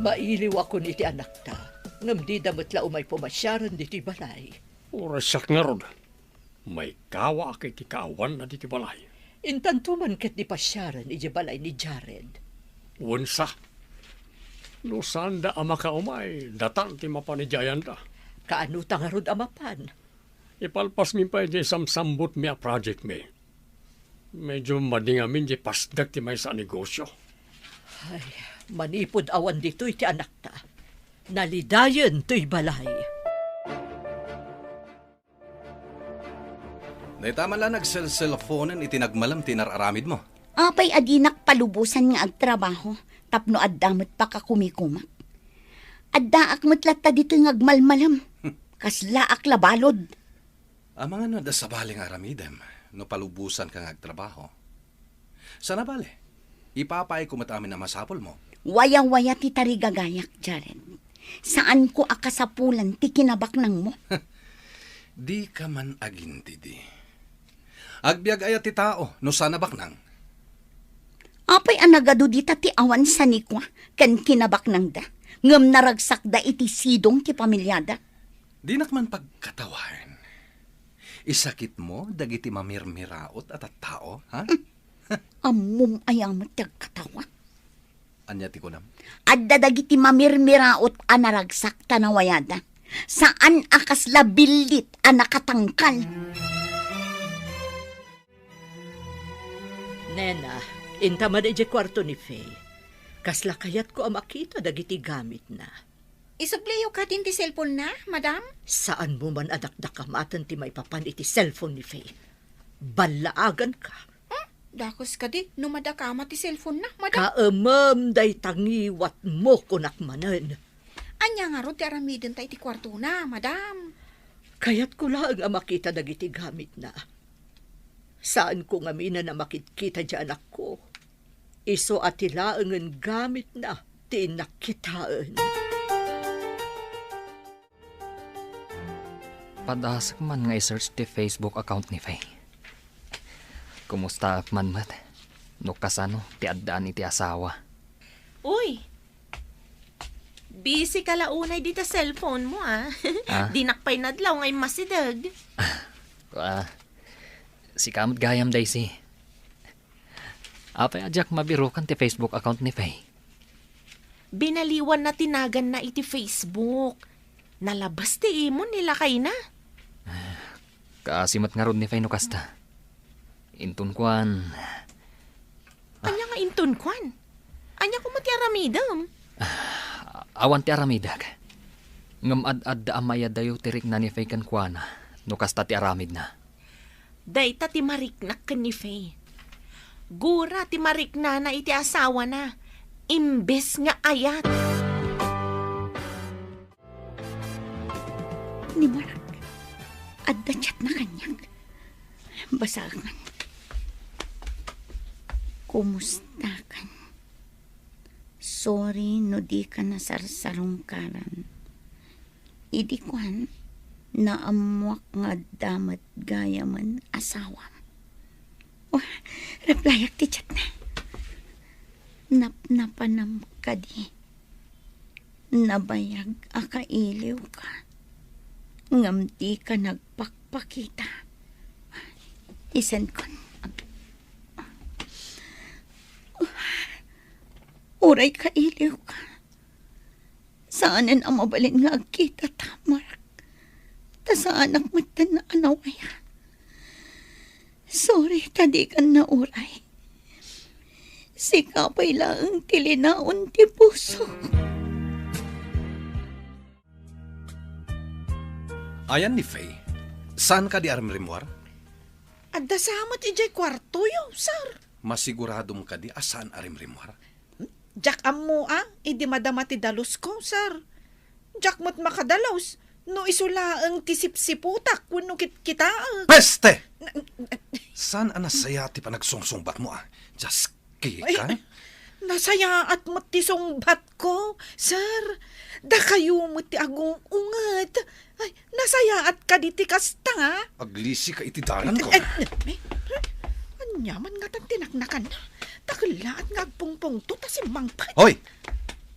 Mailiwakon iti anakta, ngem dida met la umay pumasiaren ditoy balay. Uray siak ngarud, maikawaak iti kaawanna ditoy balay. Intanto man ket ti pasiaren idiay balay ni Jared. Wen sa. No saanda a makaumay, datan ti mapan idiay ayanda. Kaano ta ngarud a mapan? Ipalpasmi pay diay samsambutmi a projectmi. Medio madi ngamin diay pasdek ti maysa a negosio. Ay, manipud awan ditoy ti anakta, nalidayen toy balay. Dayta man la nagselselfonen iti nagmalem ti inar-aramidmo. Apay a dinak palubosan nga agtrabaho tapno adda met pakakumikumak? Addaak met latta ditoy nga agmalmalem. Kaslaak la balud. Amangan no adda sabali nga aramidem no palubosanka nga agtrabaho. Saan a bale, ipapaayko met amin a masapulmo. Wayawaya ti tarigagayak, Jared. Saanko a kasapulan ti kinabaknangmo. Dika man agintidi. Agbiag aya ti tao no saan a baknang? Apay a nagadu dita ti awan sanikua ken kinabaknangda, ngem naragsakda iti sidong ti pamiliada? Dinak man pagkatawaen. Isakitmo dagiti mamirmiraot a tattao, ha? Ammom aya met ti agkatawa? Ania ti kunam? Adda dagiti mamirmiraot a naragsak ta nawayada. Saan a kasla billit a nakatangkal. Nena, inta man idiay kuarto ni Faye. Kasla kayatko a makita dagiti gamitna. Isubliyo kadin ti cellphone na, madam? Saanmo man a dakdakamaten ti maipapan iti cellphone ni Faye. Ballaaganka. Hmm? Dakes kadi no madakama ti cellphone na, madam? Kaemem dayta ngiwatmo, kunak manen. Ania ngarud ti aramidenta iti kuartona, madam? Kayatko laeng a makita dagiti gamitna. Saanko ngamin a makitkita ti anakko. Isu a ti laengen gamitna ti innak kitaen. Padasek man nga i-search ti Facebook account ni Faye. Kumustaak man met no kasano ti addaan iti asawa. Uy! Busy ka la unay dita cellphone mo, ah. Ah? Dinak pay nadlaw nga immasideg. Ah, sika met gayam, Daisy. Apay a diak mabirukan ti Facebook account ni Faye? Binaliwanna ti naganna iti Facebook. Nalabes ti imon ni lakayna. Kaasi met ngarud ni Faye no kasta. Inton kuan. Ania nga inton kuan? Ania koma ti aramidem? Awan ti aramidek. Ngem ad-adda a mayadayo ti rikna ni Faye kenkuana no kasta ti aramidna. Dayta ti mariknak ken ni Faye. Gura ti mariknana iti asawana, imbes nga ayat. Ni Mark, adda chatna kaniak. Basaen. Kumustakan? Sorry no dika nasarsarungkaran. Idi kuan, naammuak nga adda met gayamen asawam. Oh, replyak ti chatna. Napnapanam kadi. Nabayag a kailiwka. Ngem dika nagpakpakita. Isendkon. Uray kailiwka. Saanen a mabalin nga agkitata, Mark. Ta saanak metten a nawaya. Sorry ta dikan nauray. Sika pay laeng ti linaon ti puso. Ayan ni Faye, saan kadi a rimrimmuar? Adda sa met idiay kuartoyo, sir. Masiguradom kadi a saan a rimrimmuar? Diak ammo a, idi madama ti dalusko, sir. Diak met makadalus no isu laeng ti sipsiputak wenno kitkitaek. Peste! Na- Saan a nasayaat ti panagsungsungbatmo a? Diaskika? Ay, nasayaat met ti sungbatko, sir. Dakayo met ti agung-unget. Ay, nasayaat kadi ti kasta? Aglisika iti dalanko. Eh, eh, eh, ania man ngatan ti naknakanna? Dakellaat nga agpungpungto ta simmangpet. Hoy!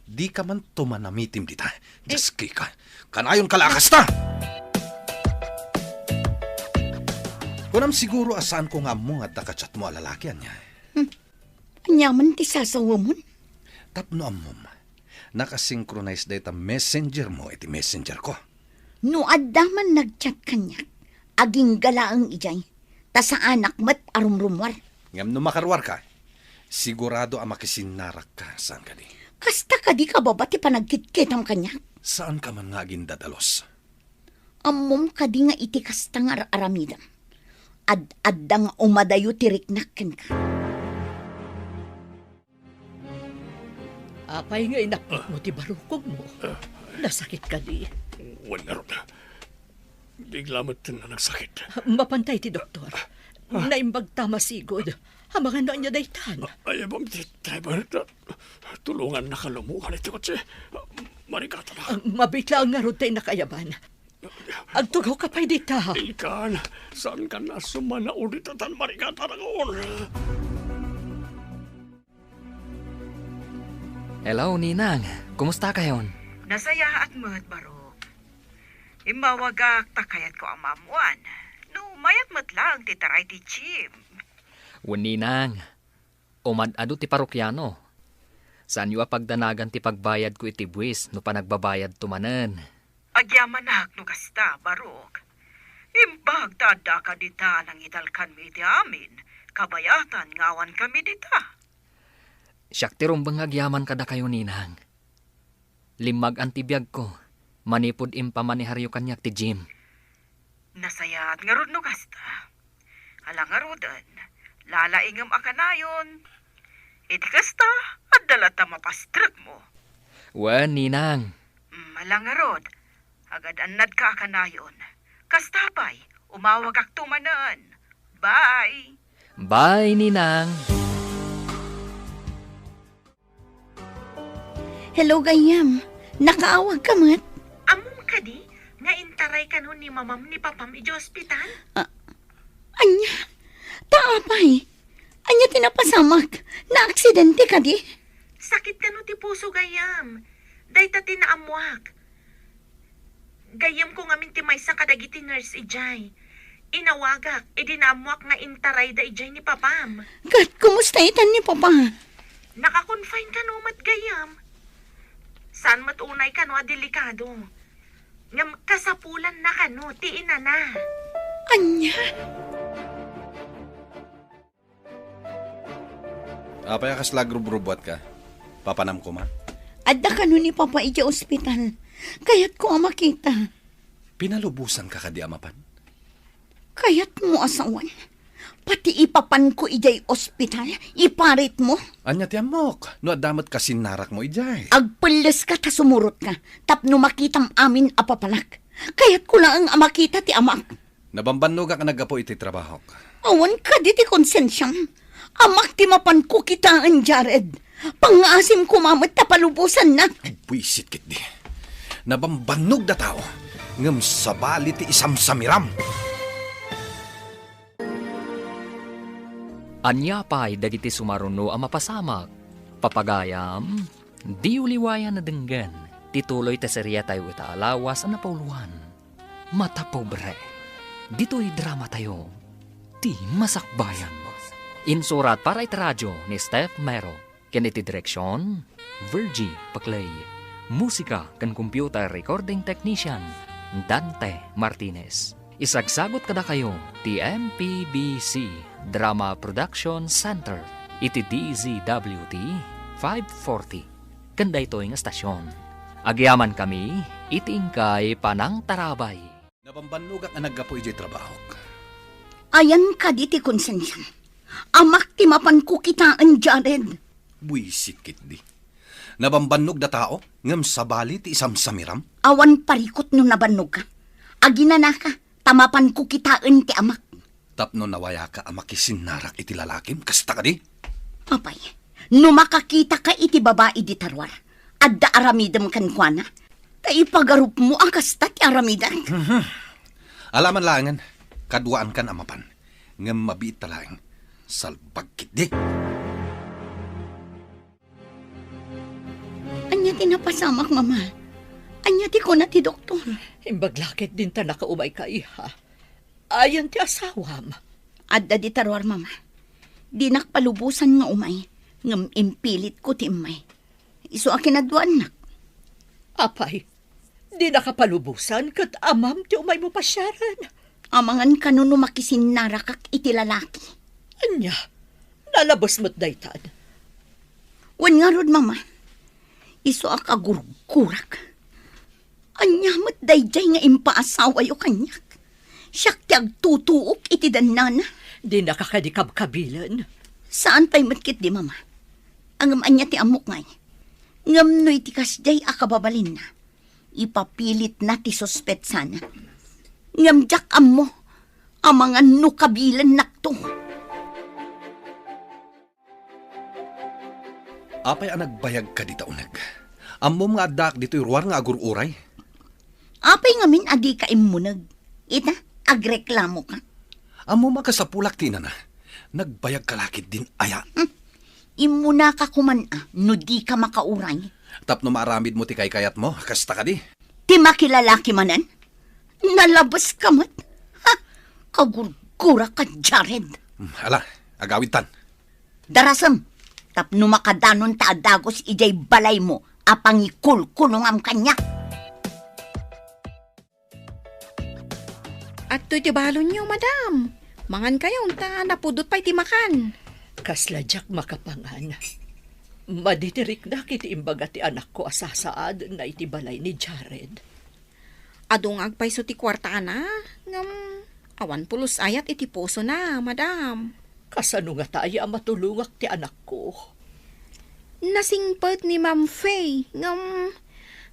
Dika man tumanamitim dita. Eh. Diaskika. Kanayonka la a kasta! Kunam siguro a saanko nga ammo nga adda ka-chatmo a lalaki, ania? Hmm. Ania man ti sasawamon? Tapno ammom, nakasynchronize dayta messenger mo iti messenger ko. No adda man nag-chat kaniak, agingga laeng idiay, ta saanak met a rumrummuar. Ngem no makaruarka, sigurado a makisinnarakka, saan kadi? Kasta kadi ka baba ti panagkitkitam kaniak? Saanka man nga agindadalus? Ammom kadi nga iti kasta nga ar-aramidem, ad-adda nga umadayo ti riknak kenka. Apay nga inaplikmo ti barukogmo? Nasakit kadi? Wen ngarud. Bigla met nga nagsakit. Mapantay ti doktor. Naimbag ta masigud. Amangan no ania daytan. Ay, abang ti driver. Tulongannaka lumukan iti kotse. Marikatana. Mabiit laeng ngarud ti nakayaban. Agtugawka pay dita. Inkan, saankan a sumanaw dita tan marikatana. Hello, Ninang. Kumusta kayon? Nasayaat met, Barok. Immawagak ta kayatko a maammuan no mayat met laeng ti taray ti gym. Wen, Ninang. Umad-adu ti parokiano. Saanyo a pagdanagan ti pagbayadko iti buis no panagbabayadto manen. Agyamanak no kasta, Barok. Imbag ta addaka dita a nangitalkanmi iti amin, kabayatan nga awankami dita. Siak ti rumbeng nga agyaman kadakayo, Ninang. Limmagan ti biagko manipud impamaniharyo kaniak ti Jim. Nasayaat ngarud no kasta. Ala ngaruden, lalaingem a kanayon. Iti kasta, adda latta mapastrekmo. Wen, ninang. Mm, ala ngarud, agad-annadka a kanayon. Kasta pay, umawagakto manen. Bye! Bye, ninang! Hello, gayyem. Nakaawagka met? Ammom kadi nga intaray kano ni mamam ni papam idiay ospital? Ah, ania? Ta apay? Ania ti napasamak? Naaksidente kadi? Sakit kano ti puso, gayyem. Dayta ti naammoak. Gayyemko ngamin ti maysa kadagiti nurse idiay. Inawagak idi naammoak nga intarayda idiay ni papam. Ket kumusta itan ni papa? Naka-confine kano met, gayyem. Saan met unay kano a delikado. Ngem kasapulanna kano ti inana. Ania? Apay a kasla agrubrubuatka? Papanam koma? Adda kano ni papa idiay ospital. Kayatko a makita. Pinalubosanka kadi a mapan? Kayatmo a sawen, pati ipapanko idiay ospital, iparitmo? Ania ti ammok no adda met kasinnarakmo idiay? Agpelleska ta sumurotka tapno makitam amin a papalak. Kayatko laeng a makita ti amak. Nabambannogak a naggapu iti trabahok. Awan kadi ti konsensiam. Amak ti mapanko kitaen, Jared. Pangngaasim koma met ta palubosannak. Buisit ketdi. Nabambannog dataw, ngem sabali ti isamsamiram. Ania pay dagiti sumaruno a mapasamak? Papagayam, diyo liwayan a denggen ti tuloy ti seriatayo ita a lawas a napauluan. Mata Pobre. Ditoy dramatayo, Ti Masakbayan. Insurat para iti radyo ni Steph Mero, ken iti direksion, Virgie Paclay. Musika ken computer recording technician, Dante Martinez. Isagsagut kadakayo ti M P B C Drama Production Center iti D Z W T five forty. Ken daytoy nga estasion, agyamankami iti inkay panangtarabay. Nabambannogak a naggapu idiay trabahok. Ayan kadi ti konsensiam. Amak ti mapanko kitaen, Jared. Buisit ketdi. Nabambannog dataw, ngem sabali ti isamsamiram. Awan parikut no nabannogka. Aginanaka, ta mapanko kitaen ti amak. Tapno nawayaka a makisinnarak iti lalakim, kasta kadi? Apay, no makakitaka iti babai dita ruar, adda aramidem kenkuana, ta ipagarupmo a kasta ti aramidek. Mhm. Alaman laengen, kaduaankan a mapan. Ngem mabiitta laeng, salbag ketdi. Ania ti napasamak, Mama? Ania ti kuna ti doktor? Imbag la ketdin ta nakaumayka, iha. Ayan ti asawam? Adda dita ruar, Mama. Dinak palubosan nga umay, ngem impilitko ti immay. Isu a kinaduaannak. Apay, dinaka palubosan ket amam ti umaymo pasiaren? Amangan kano no makisinnarakak iti lalaki. Ania? Nalabes met daytan? Wen ngarud, Mama. Isu a kagurgurak. Ania met daydiay nga impaasawayo kaniak? Siak ti agtutuok iti dannana. Dinaka kadi kabkabilen? Saan pay met ketdi, Mama. Ngem ania ti ammok ngay? Ngem no iti kasdiay a kababalinna, ipapilitna ti suspetsana. Ngem diak ammo, amangan no kabilennakto. Apay a nagbayagka dita uneg? Ammom nga addaak ditoy ruar nga agur-uray? Apay ngamin a dika immuneg? Ita, agreklamoka. Ammom a kasapulak ti inana. Nagbayagka la ketdin aya? Hmm. Immunaka koman a no dika makauray. Tapno maaramidmo ti kaykayatmo, kasta kadi? Ti makilalaki manen? Nalabeska met? Ha? Kagurguraka, Jared. Hmm, ala, agawidtan. Darasem, tapno makadanon ta a dagus idiay balaymo a pangikulkulongam kaniak. Adtoy ti balonyo, madam. Mangankayo, ta napudot pay ti makan. Kasla diak makapangan. Madi ti riknak iti imbaga ti anakko a sasaadenna iti balay ni Jared. Adu nga agpayso ti kuartana, ngem awan pulos ayat iti pusona, madam. Kasano ngata aya a matulongak ti anakko? Nasingpet ni Ma'am Faye, ngem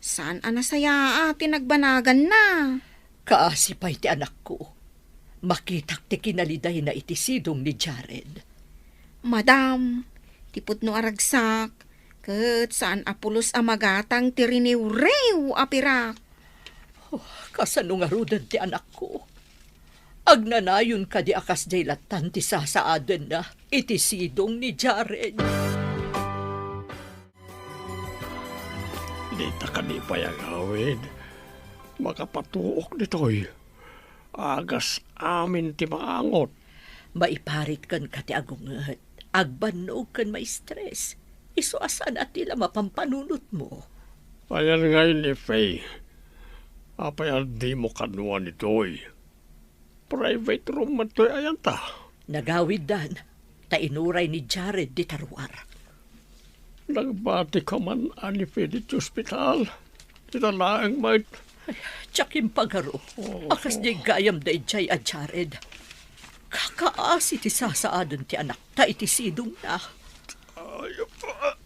saan a nasayaat ti nagbanaganna. Kaasi pay ti anakko. Makitak ti kinalidayna iti sidong ni Jared. Madam, ti pudno a ragsak, ket saan a pulos a magatang ti riniwriw a pirak. Oh, kasano ngaruden ti anakko? Agnanayon kadi a kasdiay lattan ti sasaadenna iti sidong ni Jared? Dita kadi pay agawid. Makapatuok ditoy. Agas amin ti maangot. Maiparit kenka ti agunget. Agbannog ken maistres. Isu a saan a ti la mapanpanunotmo. Ayan ngay ni Faye. Apay a dimo kanuan itoy? Private room man toy ayanta. Nagawiddan, ta inuray ni Jared dita ruar. Nagbati ka man a ni Faye ditoy ospital? Dita laeng met. Ay, diak impagaro. Oo. A kasdiay gayam daydiay a Jared. Kakaasi ti sasaaden ti anakta iti sidongna. Ay,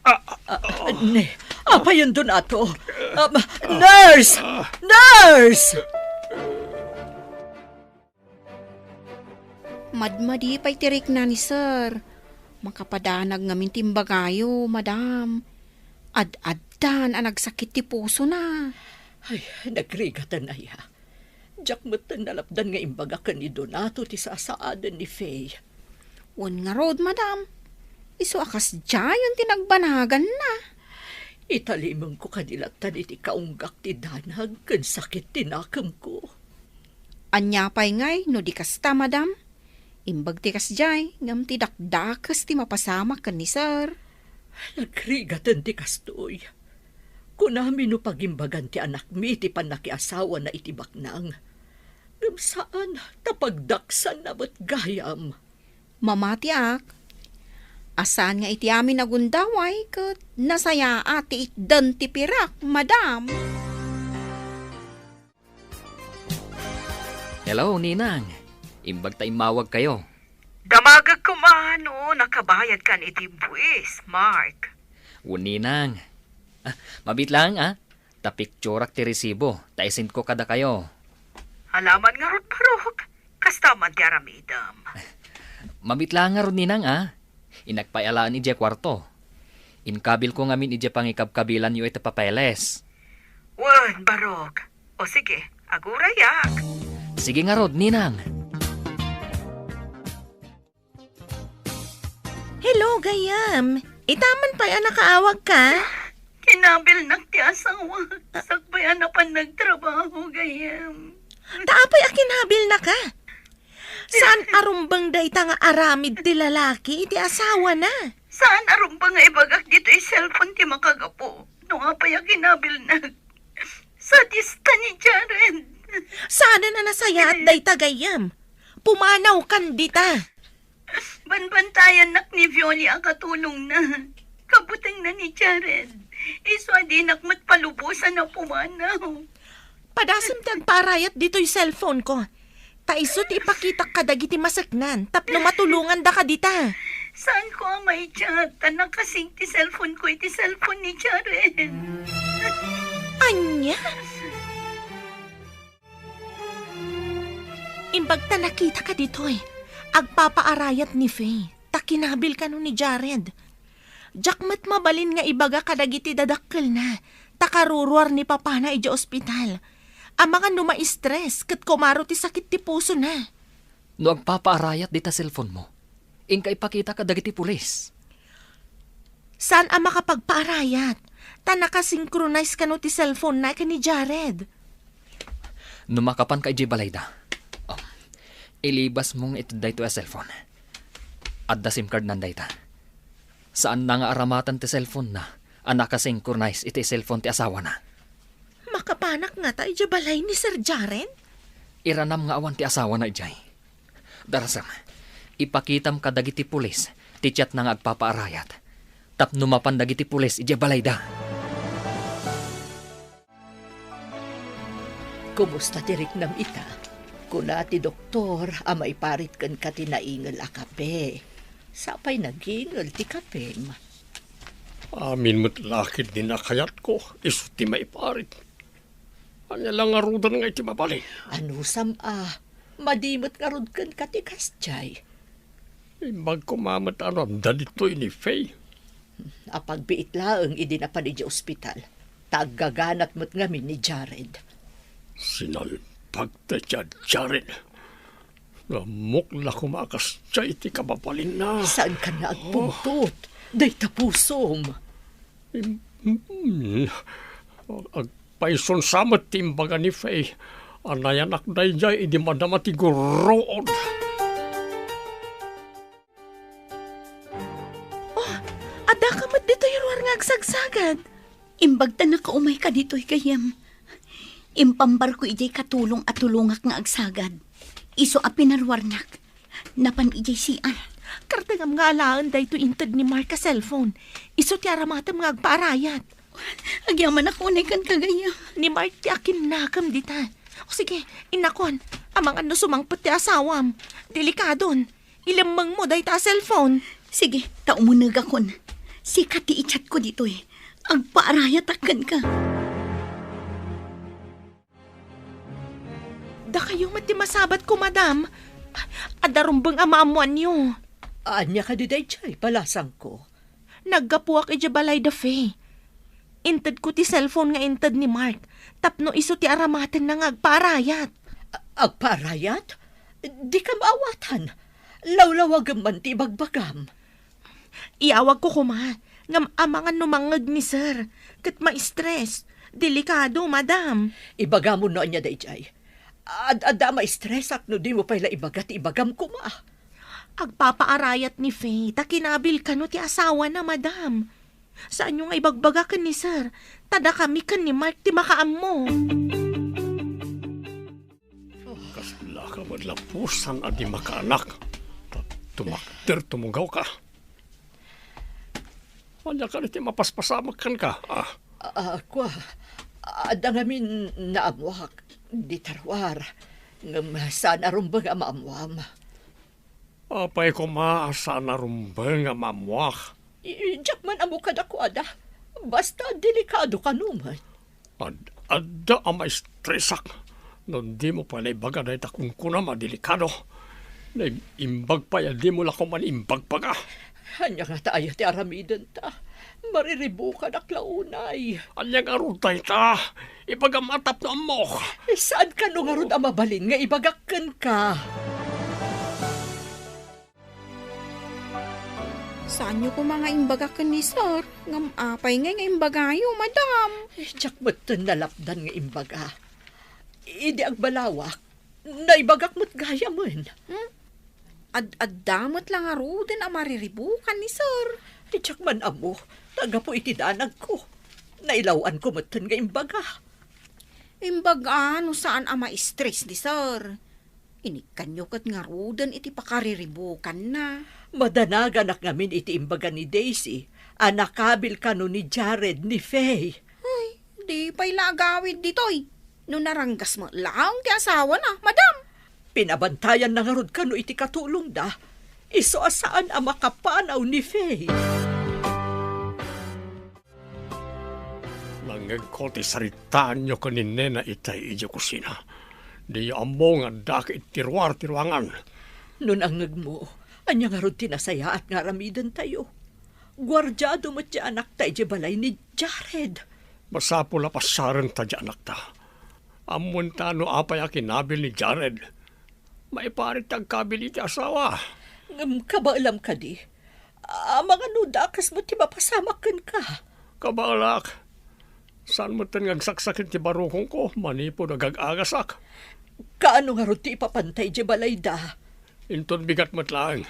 ah, ah, ah. Ah, ne, apayen, Donato. Um, nurse! Nurse! Madmadi pay ti rikna ni Sir. Makapadanag ngamin ti imbagayo, madam. Ad-addan a nagsakit ti pusona. Ay, nagrigaten aya. Diak metten nalapdan nga imbaga ken ni Donato ti sasaaden ni Faye. Wen ngarud, madam. Isu a kasdiayen ti nagbanaganna. Italimengko kadi lattan iti kaunggak ti danag ken sakit ti nakemko. Ania pay ngay no di kasta, madam? Imbag ti kasdiay, ngem ti dakdakes ti mapasamak ken ni Sir. Nagrigaten ti kastoy. Kunami no pagimbagan ti anakmi ti pannakiasawana iti baknang. Ngem saan ta pagdaksanna met gayam. Mamatiak. A saan nga iti amin a gundaway ket nasayaat ti itdan ti pirak, madam. Hello, Ninang. Imbag ta immawag kayo. Damagek koma no nakabayad kan iti buis, Mark. Wen, Ninang. Ah, mabit lang, ah. Ta picturak ti resibo, ta isend ko kada kayo. Alaman ngarud, Barok. Kasta man ti aramidem. Mabit lang ngarud, Ninang, ah. Innak pay alaen idiay kuarto. Inkabil ko ngamin idiay pangikabkabilan yo iti papeles. Wen, Barok. O sige, agurayak. Sige ngarud, Ninang. Hello, gayam. Itaman pay a nakaawag ka? Kinabilnak ti asawa. Sakbay a napan nagtrabaho, gayam. Ta apay a kinabilnaka? Saan a rumbeng dayta nga aramid ti lalaki iti asawana? Saan a rumbeng nga ibagak ditoy cellphone ti makagapu no apay a kinabilnak? Sadista ni Jared. Saanen a nasayaat dayta, gayam. Pumanawkan dita. Banbantayannak ni Violi a katulongna. Kabutengna ni Jared. Isu a dinak met palubosan a pumanaw. Padasem ti agpaarayat ditoy cellphone ko. Ta isu ti ipakitak kadagiti maseknan tapno matulongandaka dita. Saan ko a maichat ta nakasing ti cellphone ko iti cellphone ni Jared. Ania? Imbag ta nakitaka ditoy, agpapaarayat ni Faye ta kinabil kano ni Jared. Diak met mabalin nga ibaga kadagiti dadakkelna ta karuruar ni papana idiay ospital. Amangan no ma-stress ket kumaro ti sakit ti pusona. No agpapaarayat dita cellphone mo, inka ipakita kadagiti pulis. Saan a makapagpaarayat, ta nakasynchronize kano ti cellphone na ken ni Jared. No makapanka idiay balayda, oh, ilibas mo nga iti daytoy a cellphone. Adda SIM card nan dayta. Saan na nga aramatan ti cellphone na a nakasynchronize iti cellphone ti asawana. Makapanak ngata idiay balay ni Sir Jared? Iranam nga awan ti asawana idiay. Darasem, ipakitam kadagiti pulis ti chat na nga agpapaarayat. tapno mapan dagiti pulis idiay balayda. Kumusta ti riknam ita? Kuna ti doktor a maiparit kenka ti naingel a kape. Sapay nagingel ti kapem. Amin met la ketdi nakayatko, isu ti maiparit. Ania la ngaruden nga iti mabalin? Anusam a, madi met ngarud kenka ti kasdiay. Imbag koma met a no adda ditoy ni Faye. Apagbiit laeng idi napan idiay ospital. Ta aggaganat met ngamin ni Jared. Sinalpagta ti Jared. Ammok la koma a kasdiay ti kababalinna. Saankan nga agpungtot? Dayta pusom. Im-, mm, agpayson sa met ti imbaga ni Faye a nayanak daydiay idi madama ti gurruod. Oh, addaka met ditoy ruar nga agsagsagad. Imbag ta nakaumayka ditoy, gayyem. Impambarko idiay katulong a tulongak nga agsagad. Isu a pinaruarnak. Napan idiay C R. Kartengam nga alaen daytoy inted ni Mark a cellphone. Isu ti aramatem nga agpaarayat. Agyamanak unay kenka, gayyem. Ni Mark ti akinnakem dita. O sige, innakon. Amangan no sumangpet ti asawam. Delikadon. Ilemmengmo dayta a cellphone. Sige, ta umunegakon. Sika ti i-chatko ditoy. Agpaarayatak kenka. Dakayo met ti masabatko, madam. Adda rumbeng a maammoanyo. Ania kadi daydiay, balasangko? Naggapuak idiay balay da Faye. Intedko ti cellphone nga inted ni Mark tapno isu ti aramatenna nga agpaarayat. A-, agpaarayat? Dikam awatan. Lawlawagem man ti ibagbagam. Iyawagko koma, ngem amangan no mangngeg ni Sir, ket ma-stress. Delikado, madam. Ibagamon no ania daydiay. Ad-adda a ma-stressak no dimo pay la ibaga ti ibagam koma. Agpapaarayat ni Faye ta kinabil kano ti asawana, madam. Saanyo nga ibagbaga ken ni Sir, ta dakami ken ni Mark ti makaammo. Kasla ka met lapusan a di makaanak. Tumakder, tumugawka. Ania kadi ti mapaspasamak kenka, a? A, kua, adda ngamin naammoak dita ruar, ngem saan a rumbeng a maammoam. Apay koma a saan a rumbeng a maammoak? I-, diak man ammo kadakuada. Basta delikado kano met. Ad-, adda a maistresak no dimo pay naibaga dayta kunkunam a delikado. Naimbag pay a dimo la koma imbagbaga. Ania ngata aya ti aramidenta? Mariribukadak la unay. Ania ngarud dayta? Ibagam a tapno ammok. Saan kano ngarud a mabalin nga ibagak kenka? Saanyo koma nga imbagak ken ni Sir, ngem apay ngay nga imbagayo, madam? Eh, diak metten nalapdan nga imbaga. Idi agbalawak, naibagak met gayamen. Hmm? Ad-adda met la ngaruden a mariribukan ni Sir. Eh, diak man ammo, ta gapu iti danagko. Nailaw-anko metten nga imbaga. Imbaga no saan a ma-stress ni Sir. Inikkanyo ket ngaruden iti pakariribukanna. Madanaganak ngamin iti imbaga ni Daisy a nakabil kano ni Jared ni Faye. Ay, di pay la agawid ditoy. No naranggas met laeng ti asawana, madam. Pinabantayanna ngarud kano iti katulongda. Isu a saan a makapanaw ni Faye. Nangngegko ti saritaanyo ken ni Nena itay idiay kusina. Diyo ammo nga addak iti ruar ti ruangan. No nangngegmo, ania ngarud ti nasayaat nga aramidentayo? Guardiado met ti anakta idiay balay ni Jared. Masapul a pasiarenta ti anakta. Ammoenta no apay a kinabil ni Jared. Maiparit ti agkabil iti asawa. Ngem kabaelam kadi? Amangan no dakes met ti mapasamak kenka. Kabaelak. Saan metten nga agsaksaken ti barukongko manipud agag-agasak. Kaano ngarud ti ipapanta idiay balayda? Inton bigat met laeng,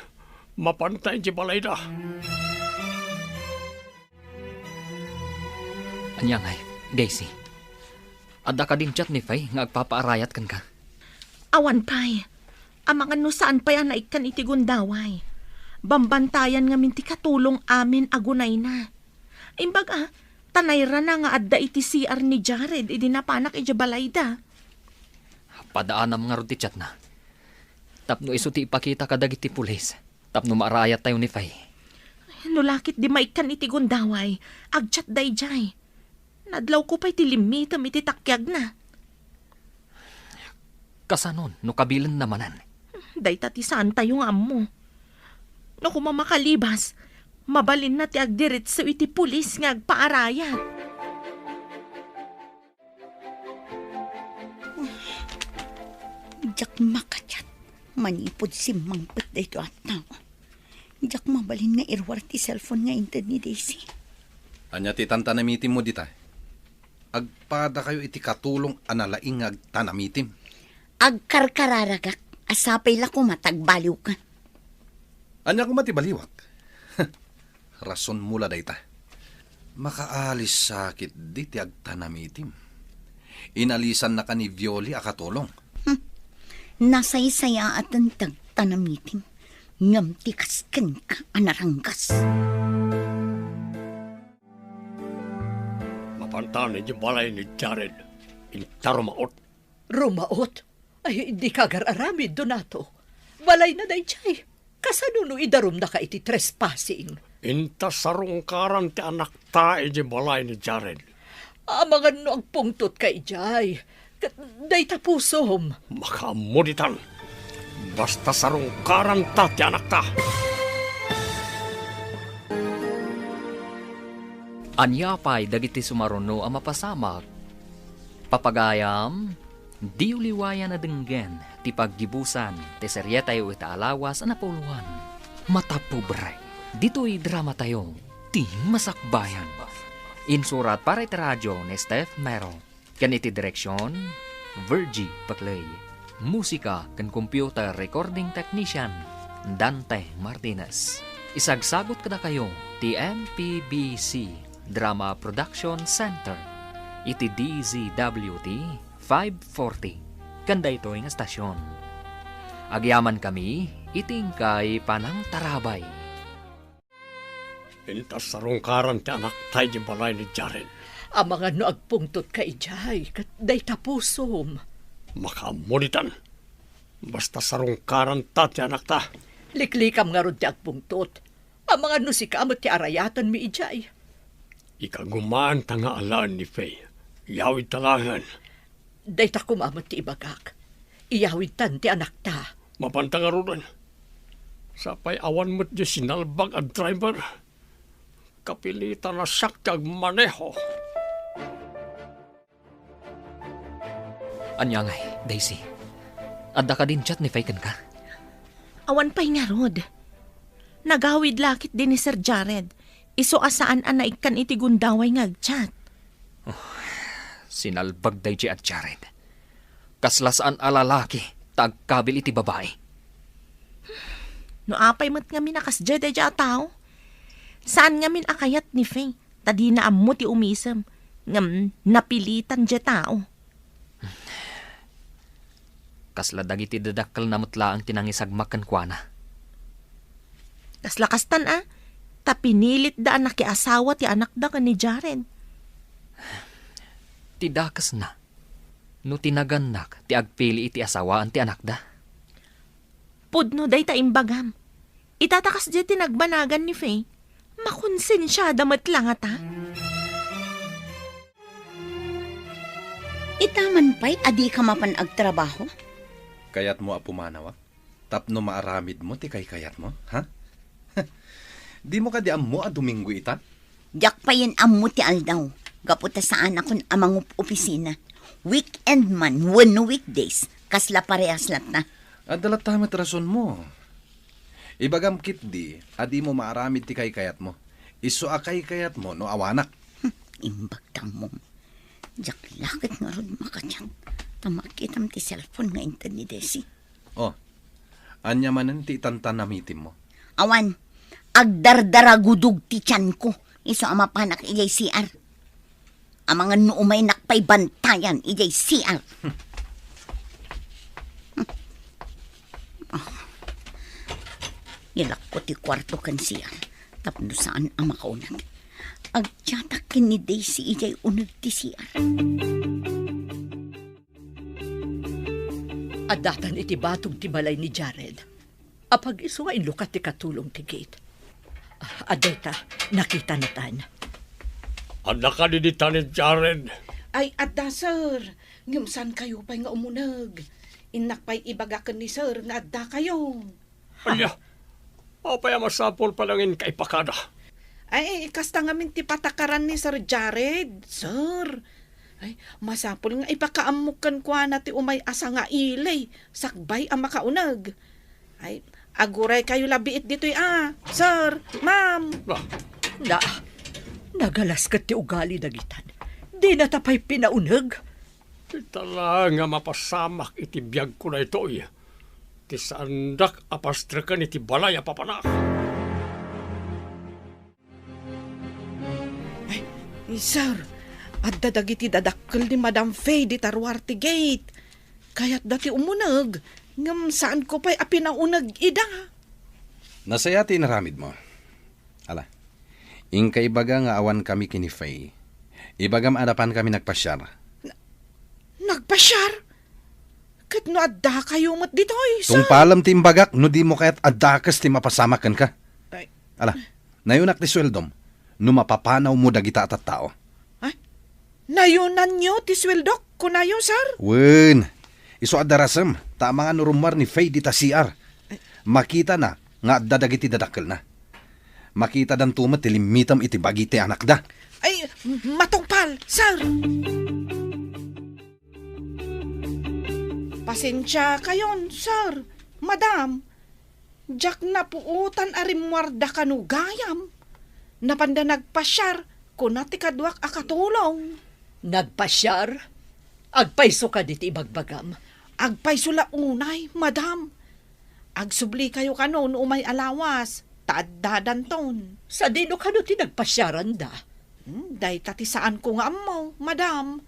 mapanta idiay balayda. Ania ngay, Daisy? Adda kadin chat ni Faye nga agpapaarayat kenka? Awan pay. Amangan no saan pay a naikkan iti gundaway. Bambantayan ngamin ti katulong amin a gunayna. Imbag a, ta nairana nga adda iti C R ni Jared idi napanak idiay balayda. Padaanam ngarud ti chatna. Tapno isu ti ipakita kadagiti pulis. Tapno maarayattayo ni Faye. No lakit di maikkan iti gundaway, agchat daydiay. Nadlawko pay ti limmitem iti takiagna. Kasanon no kabilenna manen? Dayta ti saantayo nga ammo. No koma makalibas, mabalinna ti agdiretso iti pulis nga agpaarayat. Diak makachat manipud simmangpet daytoy a tao. Diak mabalin nga iruar ti cellphone nga inted ni Daisy. Ania ti tantanamitimmo dita? Agpadakayo iti katulong a nalaing nga agtanamitim. Agkarkararagak a sapay la koma ta agbaliwka. Ania koma ti baliwak? Rasonmo la dayta. Makaalis sakit di ti agtanamitim. Inalisannaka ni Violi a katulong. Hmm. Nasaysayaaten ti agtanamitim. Ngem ti kas kenka a naranggas. Mapantan idiay balay ni Jared. Inta rumaot. Rumaot? Ay, dika agar-aramid, Donato. Balayna daydiay. Kasano no idarumnaka iti trespassing? Inta sarungkaran ti anakta idiay balay ni Jared. Amangan no agpungtotka idiay. Ket dayta pusom. Makaammo ditan. Basta sarungkaranta ti anakta. Ania pay dagiti sumaruno a mapasamak? Papagayam, diyo liwayan a denggen ti paggibusan ti serietayo ita a lawas a napuloan. Matapobre, ditoy dramatayo, Ti Masakbayan. Insurat para iti radio ni Steph Mero. Ken iti direksion, Virgie Paclay. Musika ken computer recording technician, Dante Martinez. Isagsagut kadakayo ti M P B C Drama Production Center iti D Z W T five forty ken daytoy nga estasion. Agyamankami iti inkay panangtarabay. Inta sarungkaran ti anakta idiay balay ni Jared. Amangan no agpungtotka idiay, ket dayta pusom. Makaammo ditan. Basta sarungkaranta ti anakta. Liklikam ngarud ti agpungtot. Amangan no sika met ti arayatenmi idiay. Ikagumaanta nga alaen ni Faye. Iyawidta laengen. Dayta koma met ti ibagak. Iyawidtan ti anakta. Mapanta ngaruden. Sapay awan met diay sinalbag a driver. Kapilitan a siak ti agmaneho. Ania ngay, Daisy? Adda kadin chat ni Faye kenka? Awan pay ngarud. Nagawid la ketdi ni Sir Jared. Isu a saan a naikkan iti gundaway nga agchat. Oh, sinalbag daydiay a Jared. Kasla saan a lalaki ta agkabil iti babai. No apay met ngamin a kasdiay daydiay a tao? Saan ngamin a kayat ni Faye, ta dina ammo ti umisem, ngem napilitan diay tao. Kasla dagiti dadakkelna met laeng ti nangisagmak kenkuana. Kasla kastan a, ta pinilitda a nakiasawa ti anakda ken ni Jared. Ti dakesna, no ti nagannak ti agpili iti asawaan ti anakda. Pudno dayta imbagam. Ita ta kasdiay ti nagbanagan ni Faye, makonsensiada met la ngata. Ita man pay a dika mapan agtrabaho? Kayatmo a pumanawak tapno maaramidmo ti kaykayatmo, ha? Dimo kadi ammo a Domingo ita? Diak payen ammo ti aldaw, gapu ta saanakon a mangup-opisina. Weekend man wenno weekdays, kasla parehas latta. Adda latta met rasonmo. Ibagam ketdi a dimo maaramid ti kaykayatmo. Isu a kaykayatmo no awanak. Hmm, imbag ta ammom. Diak la ket ngarud makachat ta makitam ti cellphone nga inted ni Desi. Oh, ania manen ti itantanamitimmo? Awan, agdardaragudog ti tianko isu a mapanak idiay C R. Amangan no umaynak pay bantayan idiay C R. Ilakko ti kuarto ken C R tapno saan a makauneg. Agdiatak ken ni Daisy idiay uneg ti C R. Addatan iti batog ti balay ni Jared. Apag-isu nga inlukat ti katulong ti gate. Ah, adda ita, nakitanatan. Adda kadi dita ni Jared? Ay, adda, sir. Ngem saan kayo pay nga umuneg? Innak pay ibaga ken ni sir nga adda kayo. Ania? Apay a masapul pay laeng inka ipakada? Ay, kasta ngamin ti patakaran ni Sir Jared, sir. Ay, masapul nga ipakaammok kenkuana ti umay a sangaili, sakbay a makauneg. Ay, aguray kayo labiit ditoy a, sir, ma'am. Ah. Na, nagalas ket ti ugali dagitan. Dinata pay pinauneg? Ita laeng nga mapasamak iti biagko daytoy. Ti saandak a pastreken iti balay a papanak. Ay, sir, adda dagiti dadakkel ni Madam Faye dita ruar ti gate. Kayatda ti umuneg, ngem saanko pay a pinauneg ida. Nasayaat ti inaramidmo. Ala, inka ibaga nga awan kami ken ni Faye. Ibagam a napan kami nagpasiar. Na-, nagpasiar? Ket no adda kayo met ditoy, sir? Tungpalem ti imbagak no dimo kayat a dakes ti mapasamak kenka. Ay. Ala, nayonak ti sueldom no mapapanawmo dagita a tattao. Ay, nayonanyo ti sueldok, kunayo, sir? Wen, isu a darasem, ta amangan no rummuar ni Faye dita C R. Makitana nga adda dagiti dadakkelna. Makitadanto met ti limmitem iti bagi ti anakda. Ay, matungpal, sir! Pasensia kayon, sir, madam. Diak napuotan a rimmuarda kano gayam. Napanda nagpasiar, kuna ti kaduak a katulong. Nagpasiar? Agpayso kadi ti ibagbagam? Agpayso la unay, madam. Agsubli kayo kano no umay a lawas, ta addadanton. Sadino kano ti nagpasiaranda? Hmm, dayta ti saanko nga ammo, madam.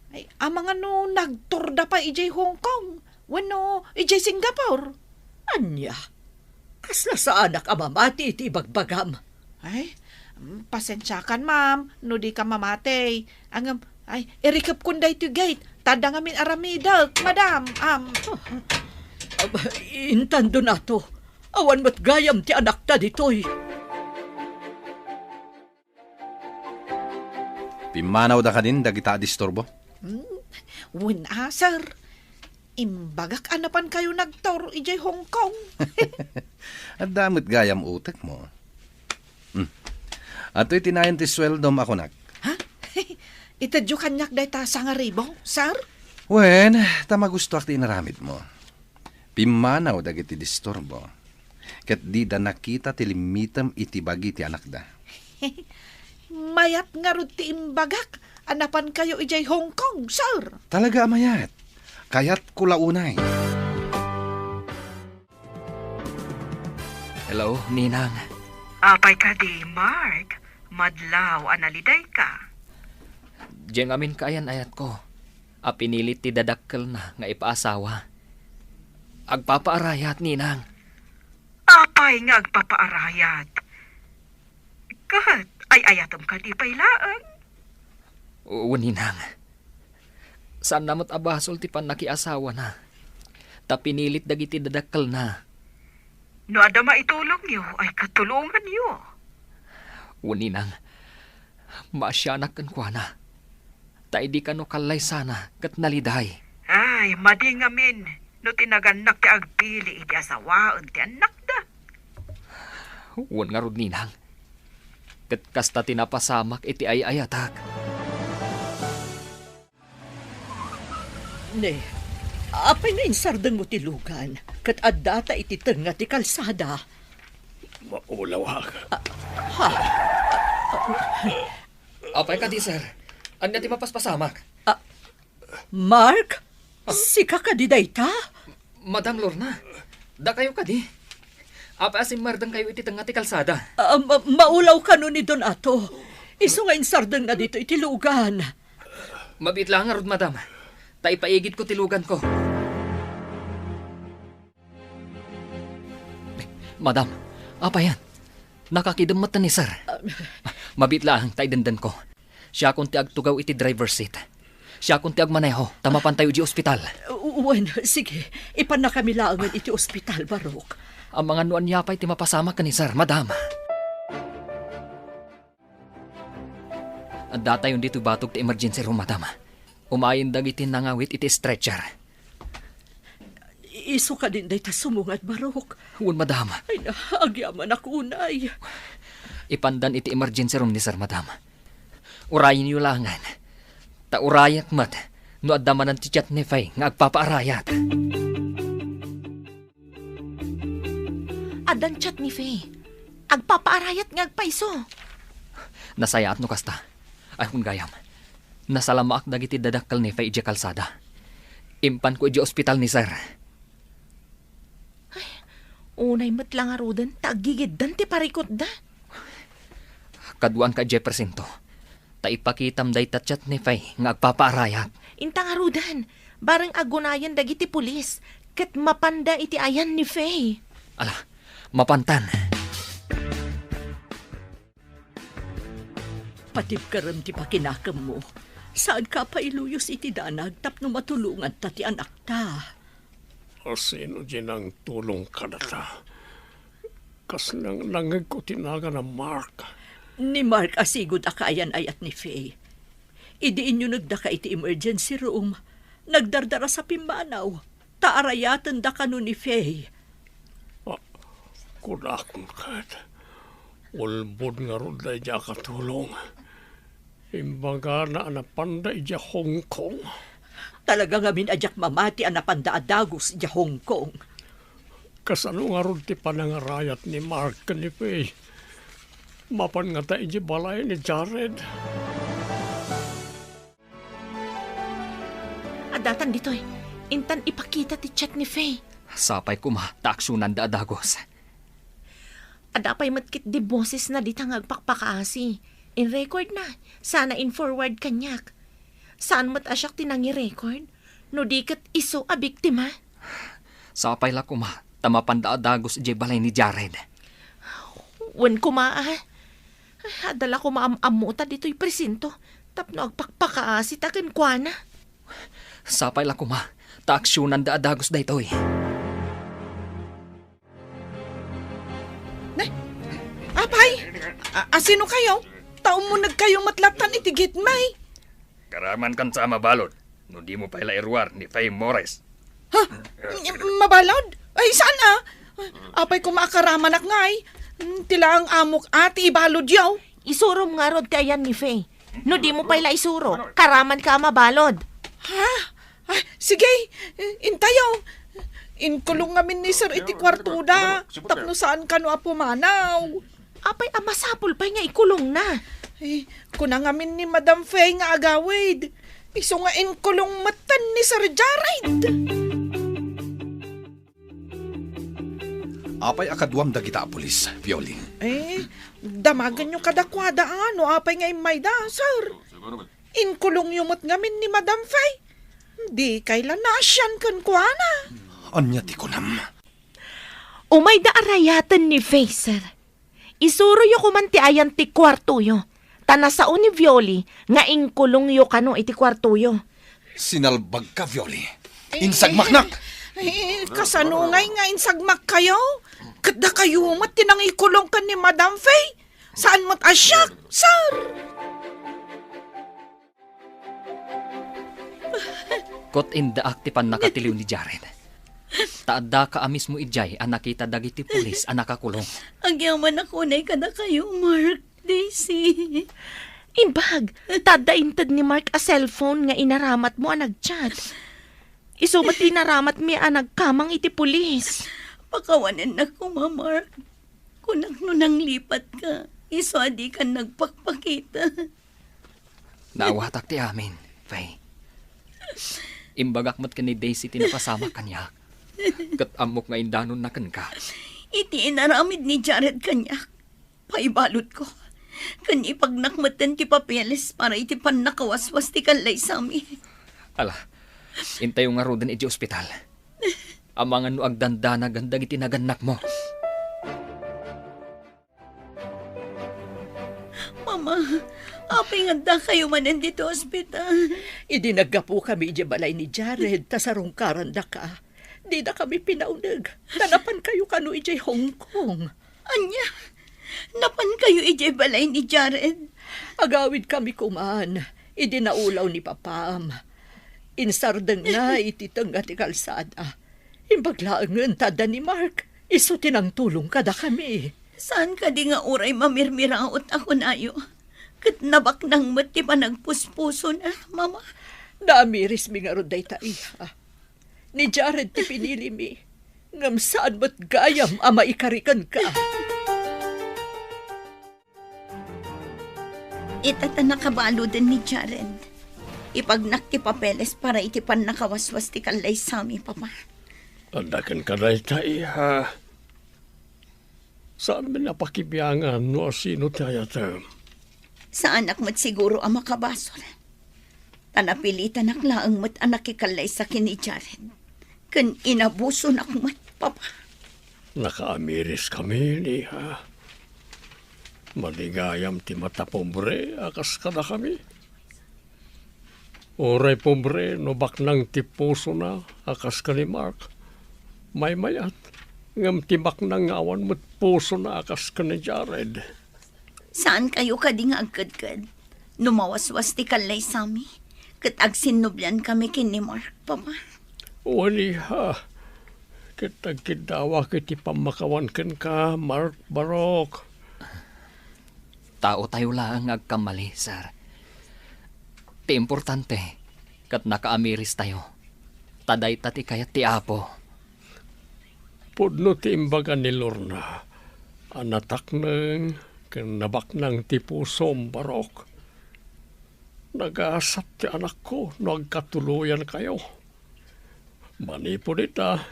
Ay, amangan no nagtourda pay idiay Hong Kong wenno idiay Singapore. Ania? Kasla saanak a mamati iti ibagbagam? Ay, mm, pasensiakan, ma'am, no dika mamati. Ngem, ay, irikepkon daytoy gate, ta adda ngamin aramidek, madam. Am. Aba, intandon ato. Awan met gayam ti anakta ditoy. Pimmanawda kadin dagita a disturbo? Hmm, wen a, sir. Imbagak a napan kayo nagtour idiay Hong Kong. Adda met gayam utekmo. Hmm. Atoy ti nayon ti sueldom a kunak. Ha? Itedyo kaniak dayta sangaribu, sir? Wen, ta magustoak ti inaramidmo. Pimmanaw dagiti disturbo, ket dida nakita ti limmitem iti bagi ti anakda. Mayat ngarud ti imbagak a napan kayo idiay Hong Kong, sir. Talaga a mayat. Kayatko la unay. Hello, Ninang. Apay kadi, Mark? Madlaw a nalidayka. Diay ngamin kaayan-ayatko a pinilit ti dadakkelna nga ipaasawa. Agpapaarayat, Ninang. Apay nga agpapaarayat? Ket ay-ayatem kadi pay laeng? Wen, Ninang. Saanna met a basol ti pannakiasawana, ta pinilit dagiti dadakkelna. No adda maitulongyo, ay katulonganyo. Wen, Ninang. Maasianak kenkuana. Ta idi kano kallaysana ket naliday. Ay, madi ngamin no ti nagannak ti agpili iti asawaen ti annakda. Wen ngarud, Ninang. Ket kasta ti napasamak iti ay-ayatak. Ne, apay nga insardengmo ti lugan ket addata iti tengnga ti kalsada? Maulawak. Ah, ha? Apay kadi, sir? Ania ti mapaspasamak? Ah, Mark? Ah. Sika kadi dayta? Madam Lorna, dakayo kadi? Apay a simmardengkayo iti tengnga ti kalsada? Ah, ma-, maulaw kano ni Don Ato. Isu nga insardengna ditoy iti lugan. Mabiit laeng ngarud, madam. Ta ipaigidko ti luganko. Madam, apayan? Nakakidem met ni sir. Ah. Mabiit laeng ta idendengko. Siakon ti agtugaw iti driver's seat. Siakon ti agmaneho, ta mapantayo idiay ospital. U-, wen, sige. Ipannakami laengen iti ospital, Barok. Amangan no ania pay ti mapasamak ken ni sir, madam. Addatayon ditoy batog ti emergency room, madam. Umayen dagiti nangawit iti stretcher. Isu kadin dayta sumungad, Barok? Wen, madam. Ay na, agyamanak unay. Ipandan iti emergency room ni sir, madam. Urayenyo laengen. Ta urayak met no adda manen ti chat ni Faye nga agpapaarayat. Addan chat ni Faye. Agpapaarayat nga agpaiso. Nasayaat no kasta. Ay, kun gayam, nasalamaak dagiti dadakkel ni Faye idiay kalsada. Impanko idiay ospital ni sir. Ay, unay met la ngaruden ta aggigiddan ti parikutda. Kaduanka idiay presinto, ta ipakitam dayta chat ni Faye nga agpapaarayat. Inta ngaruden, bareng agunayen dagiti pulis, ket mapanda iti ayan ni Faye. Ala, mapantan. Patibkerem ti pakinakemmo. Saanka a pailuyos iti danag tapno matulonganta ti anakta. Asino diay nangtulong kadata? Kas nang-, nangngegko ti nagan a Mark. Ni Mark a sigud a kaayan-ayat ni Faye. Idi inyunegdaka iti emergency room, nagdardarasa pimmanaw, ta arayatenda kano ni Faye. Ah, kunakon ket, ulbod ngarud daydi a katulong. Imbagana a napanda idiay Hong Kong. Talaga ngamin a diak mamati a napanda a dagus idiay Hong Kong. Kasano ngarud ti panangarayat ni Mark ken ni Faye? Mapan ngata idiay balay ni Jared? Addatan ditoy. Intan ipakita ti chat ni Faye. Sapay koma ta aksionanda a dagus. Adda pay met ketdi bosesna dita nga agpakpakaasi. In-record na, sana in-forward kaniak. Saan met a siak ti nangi-record? No di ket isu a biktima? Sapay la koma ta mapanda a dagus idiay balay ni Jared. Wen koma, a. Adda la koma am-ammota ditoy presinto tapno agpakpakaasita kenkuana. Sapay la koma ta aksionanda a dagus daytoy. Ne? Apay, a-, asino kayo? Ta ummuneg kayo met lattan iti gate, may. Karaman kanta a mabalud no dimo pay la iruar ni Faye Morris. Ha? Mabalud? Ay, saan a? Apay koma a karamanak ngay. Ti laeng amok a ti ibaludyo. Isurom ngarud ti ayan ni Faye. No dimo pay la isuro, karamanka a mabalud. Ha? Ah, sige, intayo. Inkulong ngamin ni sir iti kuartoda, tapno saan kano a pumanaw. Apay a masapul pay nga ikulongna? Eh, kuna ngamin ni Madam Faye nga agawid. Isu nga inkulong metten ni Sir Jared. Apay a kaduam dagita a pulis, Violin? Eh, damagenyo kadakuada a no apay nga immayda, sir. Inkulongyo met ngamin ni Madam Faye. Dikay la naasian kenkuana. Ania ti kunam? Umayda a rayaten ni Faye, sir. Isuroyo koman ti ayan ti kuartoyo, ta nasao ni Violi nga inkulongyo kano iti kuartoyo. Sinalbagka, Violi. Insagmaknak! Eh, kasano ngay nga insagmakkayo? Ket dakayo met ti nangikulong ken ni Madam Faye. Saan met a siak, sir? Ket indaak ti pannakatiliw ni Jared. Ta addaka a mismo idiay a nakita dagiti pulis a nakakulong. Agyamanak unay kadakayo, Mark, Daisy. Imbag, ta adda inted ni Mark a cellphone nga inaramatmo a nagchat. Isu met ti inaramatmi a nagkamang iti pulis. Pakawanennak koma, Mark. Kunak no nanglipatka, isu a dikan nagpakpakita. Naawatak ti amin, Faye. Imbagak met ken ni Daisy ti napasamak kaniak. Ket ammok nga indanonna kenka. Iti inaramid ni Jared kaniak, paibaludko. Ken ipagnak metten ti papeles para iti pannakawaswas ti kallaysami. Ala, intayo ngaruden iti ospital. Amangan no agdandanagan dagiti nagannakmo. Pingaddakayo manen ditoy ospital. Idi naggapukami idiay balay ni Jared, ta sarungkarandaka, didakami pinauneg, ta napankayo kano idiay Hong Kong. Ania? Napankayo idiay balay ni Jared? Agawidkami koman, idi naulaw ni Papam. Insardengna iti tengnga ti kalsada. Imbag laengen ta adda ni Mark, isu ti nangtulong kadakami. Saan kadi nga uray mamirmiraot a kunayo? Ket nabaknang met ti panagpuspusona, Mama. Naamirismi ngarud dayta, iha. Ni Jared ti pinilimi, ngem saan met gayam a maikari kenka. Ita ta nakabaluden ni Jared. Ipagnak ti papeles para iti pannakawaswas ti kallaysami, Papa. Adda kenka dayta, iha. Saanmi a pakibiangan no asino ti ayatem. Saanak met siguro a makabasol. Ta napilitanak laeng met a nakikallaysa ken ni Jared. Ken inabusonak met, Papa. Nakaamiriskami, iha. Madi gayam ti matapobre a kas kadakami. Uray pobre no baknang ti pusona a kas ken ni Mark. Maymayat, ngem ti baknang nga awan met pusona a kas ken ni Jared. Saankayo kadi nga agkedked? No mawaswas ti kallaysami, ket agsinnubliankami ken ni Mark, Papa. Wen, iha, ket agkiddawak iti pammakawan kenka, Mark Barok. Taotayo laeng nga agkamali, sir. Ti importante, ket nakaamiristayo. Ta dayta ti kayat ti Apo. Pudno ti imbaga ni Lorna a natakneng ken nabaknang ti pusom, Barok. Nagasat ti anakko no agkatuloyankayo. Manipud ita,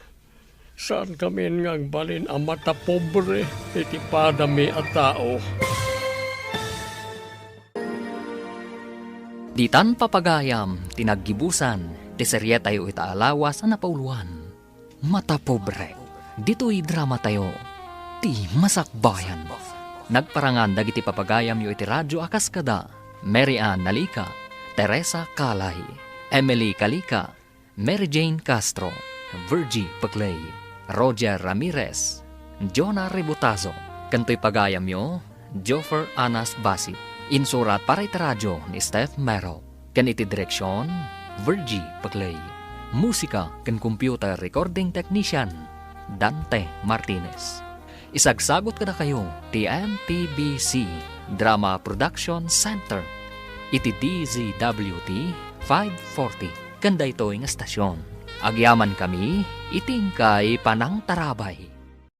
saankamin nga agbalin a matapobre iti padami a tao. Ditan papagayam ti naggibusan ti serietayo ita a lawas a napauloan. Matapobre. Ditoy dramatayo, ti Masakbayan. Nagparangan dagiti papagayamyo iti radyo a kas kada Mary Ann Nalica, Teresa Calay, Emily Calica, Mary Jane Castro, Virgie Peclay, Roger Ramirez, Jonah Rebotazo, ken toy pagayamyo, Joffer Anas Basit. Insurat para iti radyo ni Steph Mero. Ken iti direksion, Virgie Peclay. Musika ken computer recording technician, Dante Martinez. Isagsagut kadakayo ti M P B C Drama Production Center iti D Z W T five forty ken daytoy nga estasion. Agyamankami iti inkay panangtarabay.